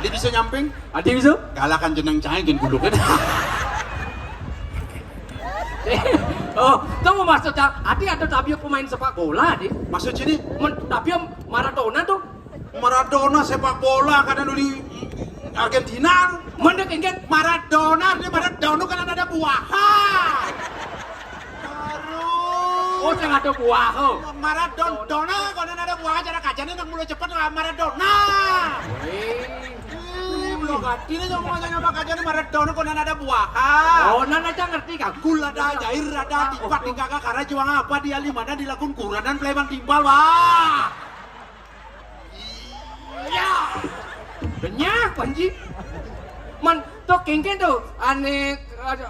Adi bisa nyamping? Adi bisa? Galakan jeneng cai gin kuluknya. Oh, kamu maksudnya Adi ada tabio pemain sepak bola Adi? Maksud sini? Men, tabio Maradona tuh. Maradona sepak bola kadang dulu di Argentina. Mendek enggen Maradona, dia Maradona kan ada buahan. Oh, sing ada buah. Oh. Maradona, kono ada buah aja kajane nang mulai cepet lah Maradona. Wih. Ih, belum ganti nih sama sama kajane Maradona kono ada buah. Oh, nana aja ngerti kan? Gula ada, jair ada, tipat di kakak karena juang apa dia lima dan dilakukan kuranan plebang timpal, wah. Iya. Banyak Panji. Man, tuh kengken tuh ane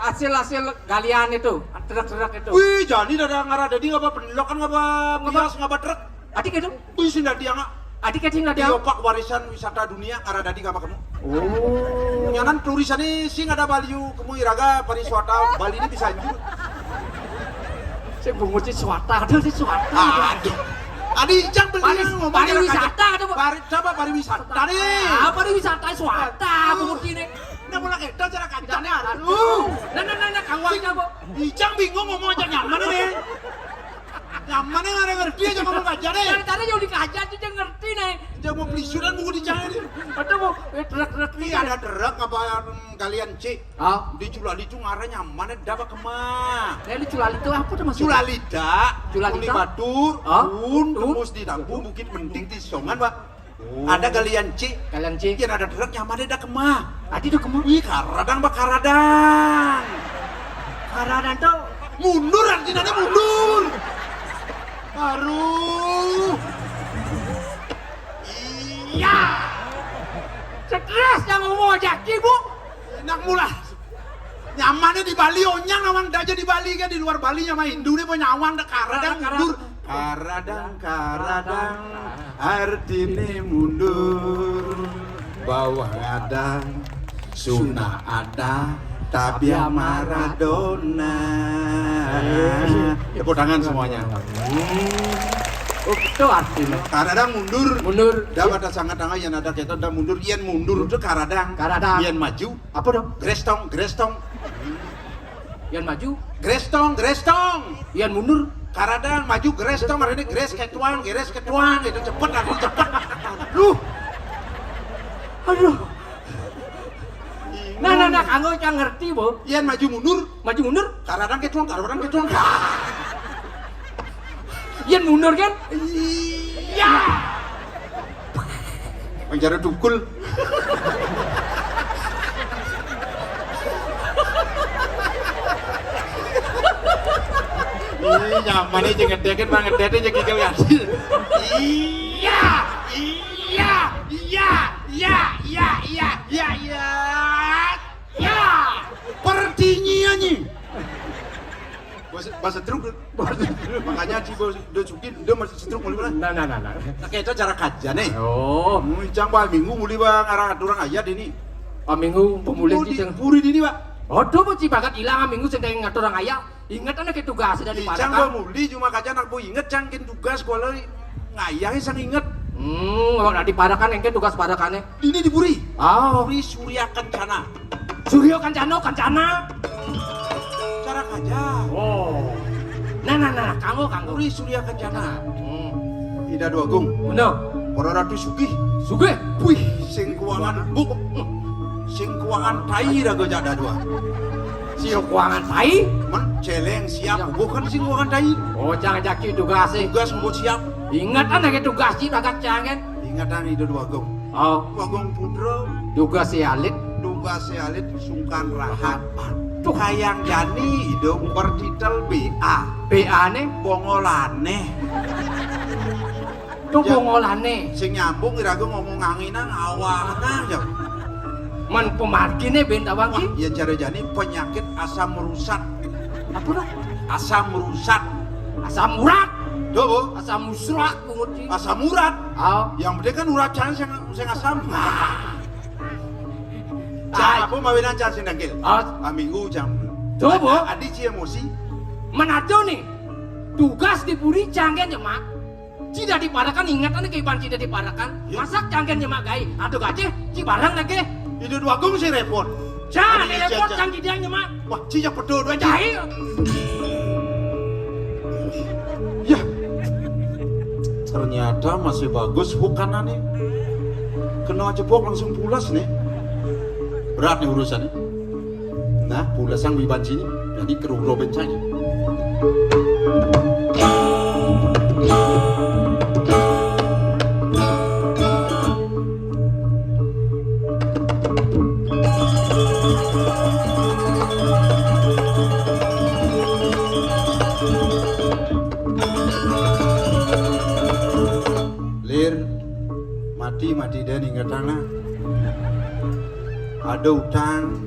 hasil-hasil galian itu, truk-truk itu. Wih, jadi ada ngarah jadi ngapa pendelokan ngapa bias ngapa truk. Adik itu? Wih, sudah dia nggak. Adi kecing ada. Iya, Pak, warisan wisata dunia, ngarah dadi ka kemu. Oh. Nyanan tulisannya sing ada Bali, kemu iraga pariwisata Bali ini bisa anjur. Saya bungut si swata, ada si swata. Aduh. Adi ijang beli Pari-, ngomong pariwisata, ada, Pak. Pari-, coba pariwisata nih. Ah, pariwisata swata, bungut ini. Nah, mulai kita cara kancane, aduh. Nah, nah, nah, nah, kawan, Bu. Ijang bingung ngomong aja nyaman nih. Nyaman nih, nggak ngerti aja ngomong aja nih. Dari tadi yang dikajar tuh, dia ngerti nih. Dia mau pelisuran, mau dicari. Aduh, Bu, eh, truk-truk nih. Iya, ada truk apa, hmm, galian C. Ah. Di Culali itu ngarah nyaman, ada apa kemah? Nah, di Culali itu apa tuh, Mas? Culalita, Culalita? Uli Batur, ah? Un, Betul. Tembus di Tambu, Bukit Mending, di Songan, Pak. Oh. Ada galian C. Galian C. Yang ada truk nyaman, ada kemah. Tadi ada kemah? Ih, karadang, Pak, karadang. Karadang tuh mundur, artinya mundur. Aduh. Iya. Stres yang ngomong aja, Bu. Enak mula. Nyamannya di Bali, onyang awang aja di Bali kan, di luar Bali nyaman Hindu nih, nyawang ada karadang mundur. Karadang, karadang, artinya mundur. Bawah ada, Suna ada, tapi Maradona. Tepuk tangan semuanya. Hmm. Oh, itu artinya. Karadang mundur. Mundur. Dah pada sangat tangah yang ada kita dah mundur. Yang mundur itu karadang. Karadang. Yang maju. Apa dong? Grestong, grestong. Yang maju. Grestong, grestong. Yang mundur. Karadang maju grestong, hari ini gres ketuang, gres ketuang, itu cepet, hari ini cepet. Duh. Aduh. Nah, nah, nah, kanggo cang ngerti, Bu. Yang maju mundur. Maju mundur. Karadang ketuang, karadang ketuang. Yang mundur kan? Iya. Penjara tukul. Ih, nyaman nih, jeung ngedek kan, Bang, ngedek aja gigil ya. Iya, iya, iya, iya, iya, iya, iya, iya. Ya, pertinyiannya. Bahasa, bahasa truk. Makanya si bos udah suki, udah masih setruk mulai mana? Nah, nah, nah, nah. Nah, kayak itu cara kajian nih. Oh. Muncang Pak Minggu mulai, Bang, arah aturang ayat ini. Pak Minggu pemulih. Oh, di Cicing. Puri ini, Pak. Aduh, mau cibagat hilang Minggu sing kayak ngaturang ayat. Ingat anak itu tugas dari Icang Padakan. Gua muli cuma kaca anak bu inget, Cang, kin tugas gua lagi ngayah sang inget. Hmm, kalau di Padakan engke tugas Padakannya. Ini di Puri. Oh. Puri Surya Kencana. Surya Kencana, Kencana. Cara kaca. Oh. Nah, nah, nah, kanggo, kanggo. Puri Surya Kencana. Hmm. Ida Dua Agung. Bener. Para Ratu Sugih. Sugih. Wih, sing kuangan buk. Sing kuangan tai raga jada dua. Sing kuangan tai? Men celeng siap, bukan sing kuangan tai. Oh, jangan jaki tugas sih. Tugas buat siap. Ingatan lagi tugas sih, bagat jangan. Ingatan itu Dua Agung. Oh. Dua Agung Putra. Tugas si alit. Tugas si alit sungkan rahat. Tuh. Kayang Jani itu bertitel B A. B A nih? Bongolane. Tuh. Ya, bongolane. Sing nyambung iraga ngomong anginan awakna ya. Man pemargine ben tawang. Wah, ki? Ya jare jani penyakit asam rusak. Apa dah? Asam rusak. Asam urat. Tuh, Bu. Asam musrak, Bu Ngerti. Asam urat. Oh. Yang penting kan urat jangan sing, sing asam. Cak apa mawinan cak sing dangkil. Oh. Aminggu jam. Tuh, Bu. Adi ci emosi. Menado nih. Tugas di puri janggen ya, Mak. Cida diparakan, ingatan ke iban cida diparakan. Ya. Masak canggen nyemak gai. Aduh gajeh, ci barang lagi. Itu Dua Agung sih repot. Jangan repot, cang cida nyemak. Wah, ci jak betul dua ci. Jahil. Ya. Ternyata masih bagus bukanannya. Kena jebok langsung pulas nih. Berat nih urusannya. Nah, pula sang wiban sini, jadi kerugro bencana. Lir, mati, mati dan ingat tanah. Ada utang,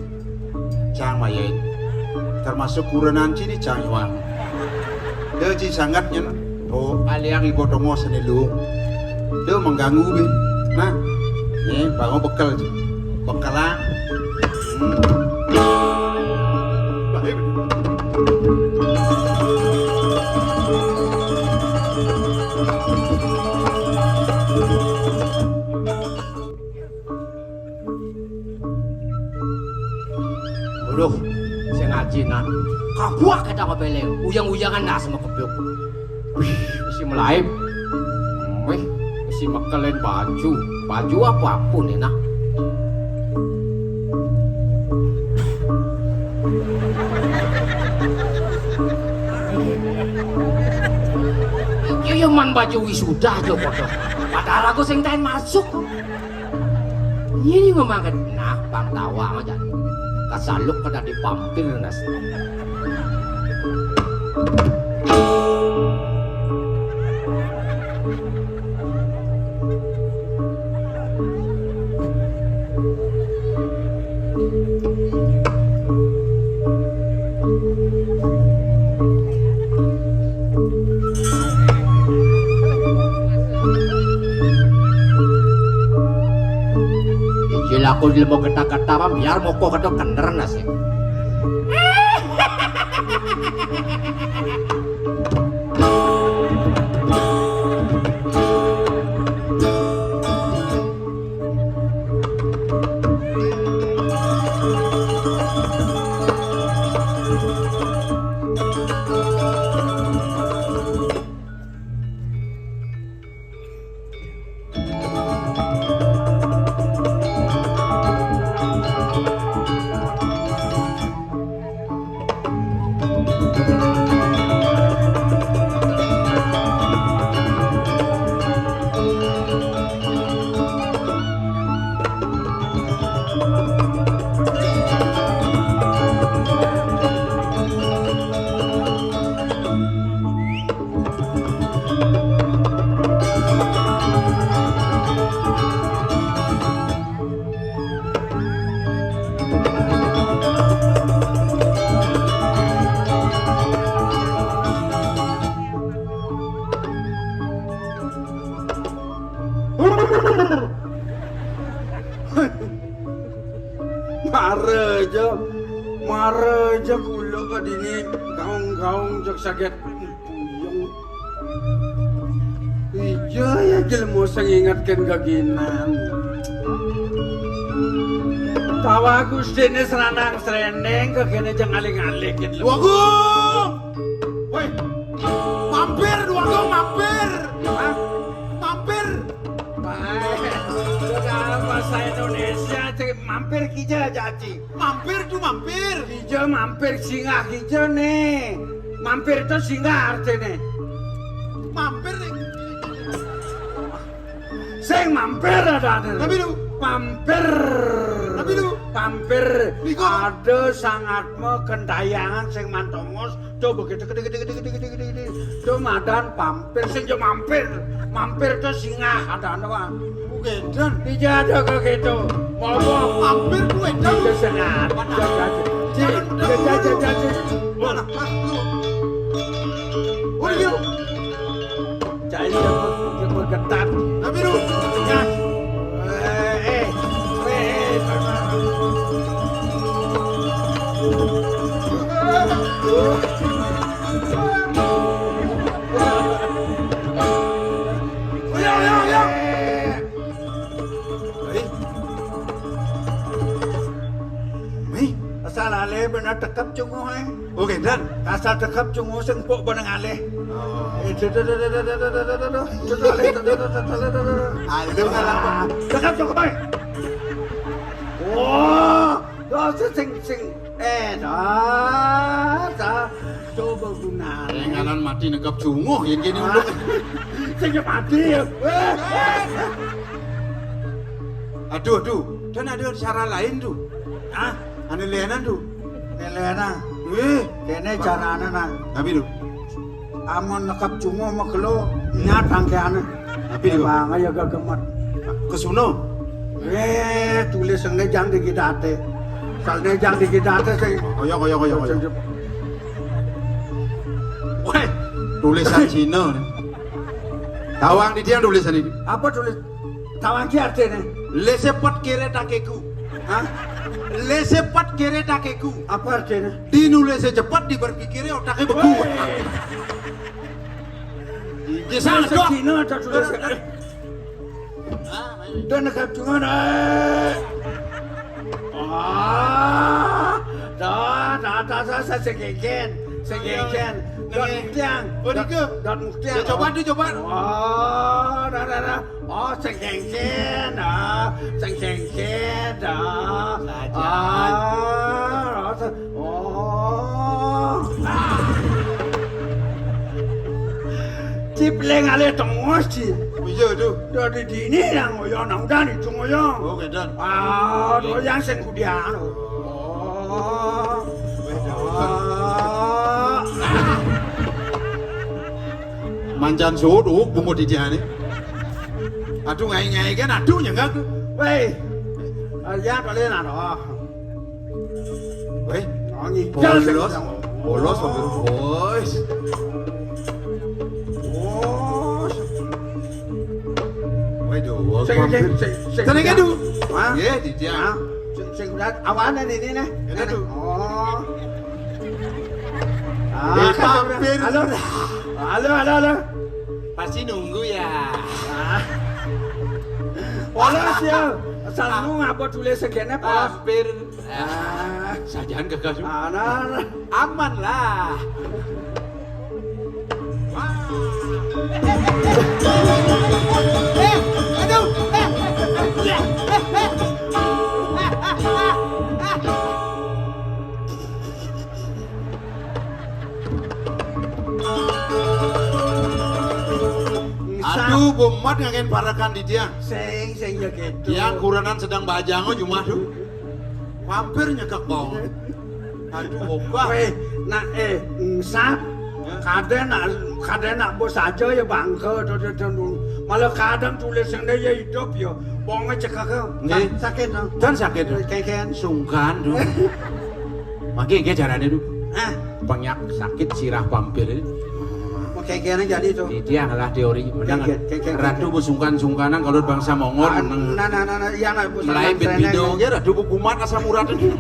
cang mayain. Termasuk kurenan cini cang iwang. Deci sangat nyen. Oh, aliang ibu tongo seni lu. Tuh mengganggu, Bin. Nah, nih, bangun bekel. Bekel, ah. Hmm. Aduh, sing ngaji, Nak. Kabuak kita kepeleng. Uyang-uyangan nasi makepyuk. Wih, mesti melaib. Wih, mesti mekelen baju. Baju apa pun enak. Iya, iya, man baju wisuda aja padha. Padahal aku sing taen masuk. Ini ngomongin nah pang tawa aja. Kasaluk kada dipampir nas. Ijil aku lemo geta-geta, Bang, biar moko ketok kender nasib. Mara aja, mara aja kula kadini gaung-gaung jek saget puyeng. Iya ya jelema sing ingetken geginan. Tawa Gustine seranang sreneng kegene jeng aling-aling gitu. Wagung! Woi, mampir, Wagung, mampir. Hah? Mampir. Baik. Sudah bahasa Indonesia, cek mampir kija jaji. Mampir tuh mampir. Kija mampir singgah kija nih. Mampir itu singgah artinya. Mampir nih. Sing mampir ada ada. Tapi lu. Pampir. Tapi lu. Pampir. Niku. Ada sangat me kentayangan sing mantongos. Coba gitu gitu gitu gitu gitu gitu gitu. Itu madan pampir sing jo mampir. Mampir itu singgah ada ada. Bukan. Tidak ada kok gitu. Mau mau. Mampir gue dah. Itu senat. Mana? Jadi jadi jadi. Mana? Mana? Lu. Oh, iya. Cai jemput, jemput ketat. Tapi lu. Ya. Eh, eh, eh, eh. Uya, uya, uya. Hei. Hei. Asal ale bener tekep cunguh, eh. Oke, Dan. Asal tekep cunguh sing empuk beneng alih. Oh. Eh, duh, duh, duh. Ah, itu salah, Pak. Tekep cunguh, eh. Wah, dosa sing, sing, eh, dah, dah. Coba guna. Yang ngaran mati nekep cunguh, yang kene uluk. Sing mati ya. Aduh, aduh. Dan ada cara lain tuh. Ah, ane lenan tuh. Lenan. Eh, kene carane nang. Tapi tuh. Amun nekep cunguh megelo nyat angkeane. Tapi tuh. Bang ya gegemet. Kesuno. Eh, tulis sing jang dikitate. Sal jang dikitate sing. Koyo koyo koyo koyo. Weh, tulisan Cina nih. Tawang di tiang tulisan ini. Apa tulis? Tawang ki artinya? Lese pet kere takeku. Hah? Lese pet kere takeku. Apa artinya? Di nulese cepet, di berpikirnya otaknya beku. Woi. Di sana, Dok. Cina ada tulisan. Dan negap dengan, eh. Ah, dah, dah, dah, dah, dah, segegen, segegen. Dot muktiang. Oh, dot, dot muktiang. Ya, coba tu, coba. Oh, dah, dah, dah. Oh, segegen, ah, segegen, ah. Ah, rasa, oh. Cipleng ale tengos, Ci. Iya, tu. Dari dini yang ngoyong, nang udah nih, cung ngoyong. Oh, kedan. Ah, tu yang sing kudian. Oh. Weh, dah. Ah. Mancan sodok bungut di tiang ni. Aduh, ngai-ngai kan, aduh, nyenggak tu. Weh. Ah, ya, boleh lah, noh. Weh, bolos, bolos, bolos. Weh, duh, sing, sing, sing, sing. Tenang aja, duh. Hah? Ye, di tiang. Hah? Sing, sing, awane ini, nih. Ini, duh. Oh. Ah, eh, pampir. Halo. Halo, halo, halo. Pasti nunggu ya. Ah. Polos ya. Asal nu ngapa tulis segene polos. Pampir. Ah, sajaan kagak sih. Anan. Aman lah. Eh, aduh. Eh, eh, eh, eh. Aduh, bomat ngangen parekan di tiang. Sing, sing ya gitu. Tiang kurenan sedang bajang, oh, jumah tuh. Pampir nyekek bau. Aduh, obah. Weh, nak, eh, ngsap. Hah? Kadang nak, kadang nak bos aja ya bangke, do, do, do, do. Malah kadang tulis yang dia ya hidup ya. Bonge cekek. Nggih. Sa-, sakit, no? Dan sakit, no? Keken. Sungkan, tuh. Mangke nggih carane, tuh. Ah. Banyak sakit sirah pampir. Mau keken aja nih, tuh. Di tiang lah teori. Menang. Keken, keken, keken. Ratu bu sungkan-sungkanan kalau bangsa Mongol, ah, menang. Nah, nah, nah, nah, iya, nah, bu melai sungkan bit seneng. Bidong, ya, Ratu bu kumat asam urat ini.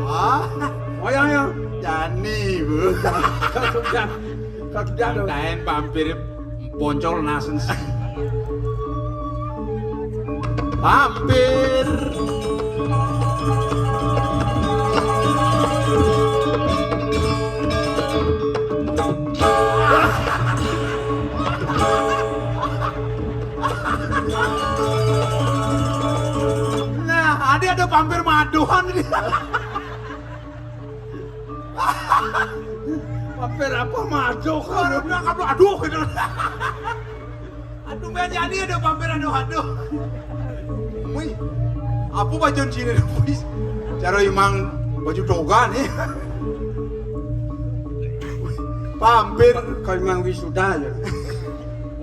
Wah, ayo, ayo. Jani, Bu. Sudah. Sudah, loh. Kain pampir. Poncol nasen. Hampir. Nah, ada, ada pampir maduhan ini. Pampir apa maduh? Aduh, aduh, aduh, gitu. Aduh, nggak jadi ada pampir, aduh, aduh. Wih, apa baju sini, wih? Cara imang baju toga nih. Pampir. Kau imang wisuda ya.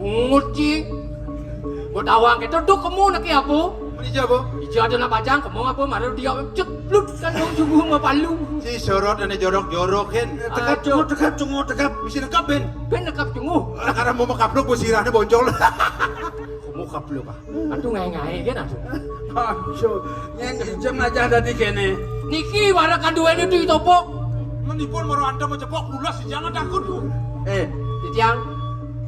Nguci. Buat awang itu tuh kamu nak apa? Meni siapa? Ija ada nak bajang, kamu apa? Maru dia cek. Lut, kan dong sungguh sama palu. Si sorot ane jorok-jorok, Hen. Tekap, aduh. Cunguh, tekap, cunguh, tekap. Mesti tekap, Ben. Ben tekap cunguh. Karena mau mekapluk, bos sirahnya boncol. Mau kapluk, ah. Aduh, ngai-ngai, kan, aduh. Aduh, yang ijem aja ada di kene. Niki, wara kanduan itu ditopok. Menipun, mau anda mau cepok, lulas, jangan takut, tuh. Eh, Titiang.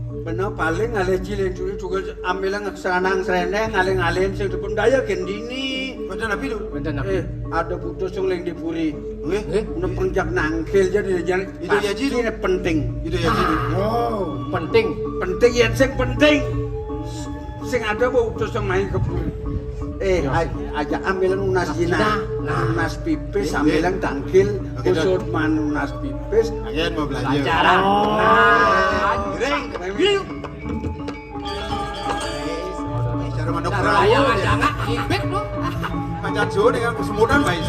Bener, paling ngalih cilik dulu juga ambil ngesanang serendeng, ngalih-ngalihin sing dipun daya gendini. Bener, tapi, tuh. Bener, tapi. Eh, ada butuh sing ling di puri. Nggih. Nggih. Nempeng jak nangkil jadi, jadi itu ya, Ji, pasti tuh. Ini penting. Itu ya, Ji, tuh. Oh, penting. Penting ya, sing penting. Sing ada apa utus yang main ke puri. Eh, ya. Aj-, aja ambil nunas jina. Nah. Nunas pipis, eh, sambil yang tangkil. Oke, dah. Usut man nunas pipis. Agen mau belanja. Pacaran. Oh. Nah. Ring. Ring. Cara manuk perahu. Cara ayam aja nggak ibet tuh. Pacan suhu dengan kesemutan baik.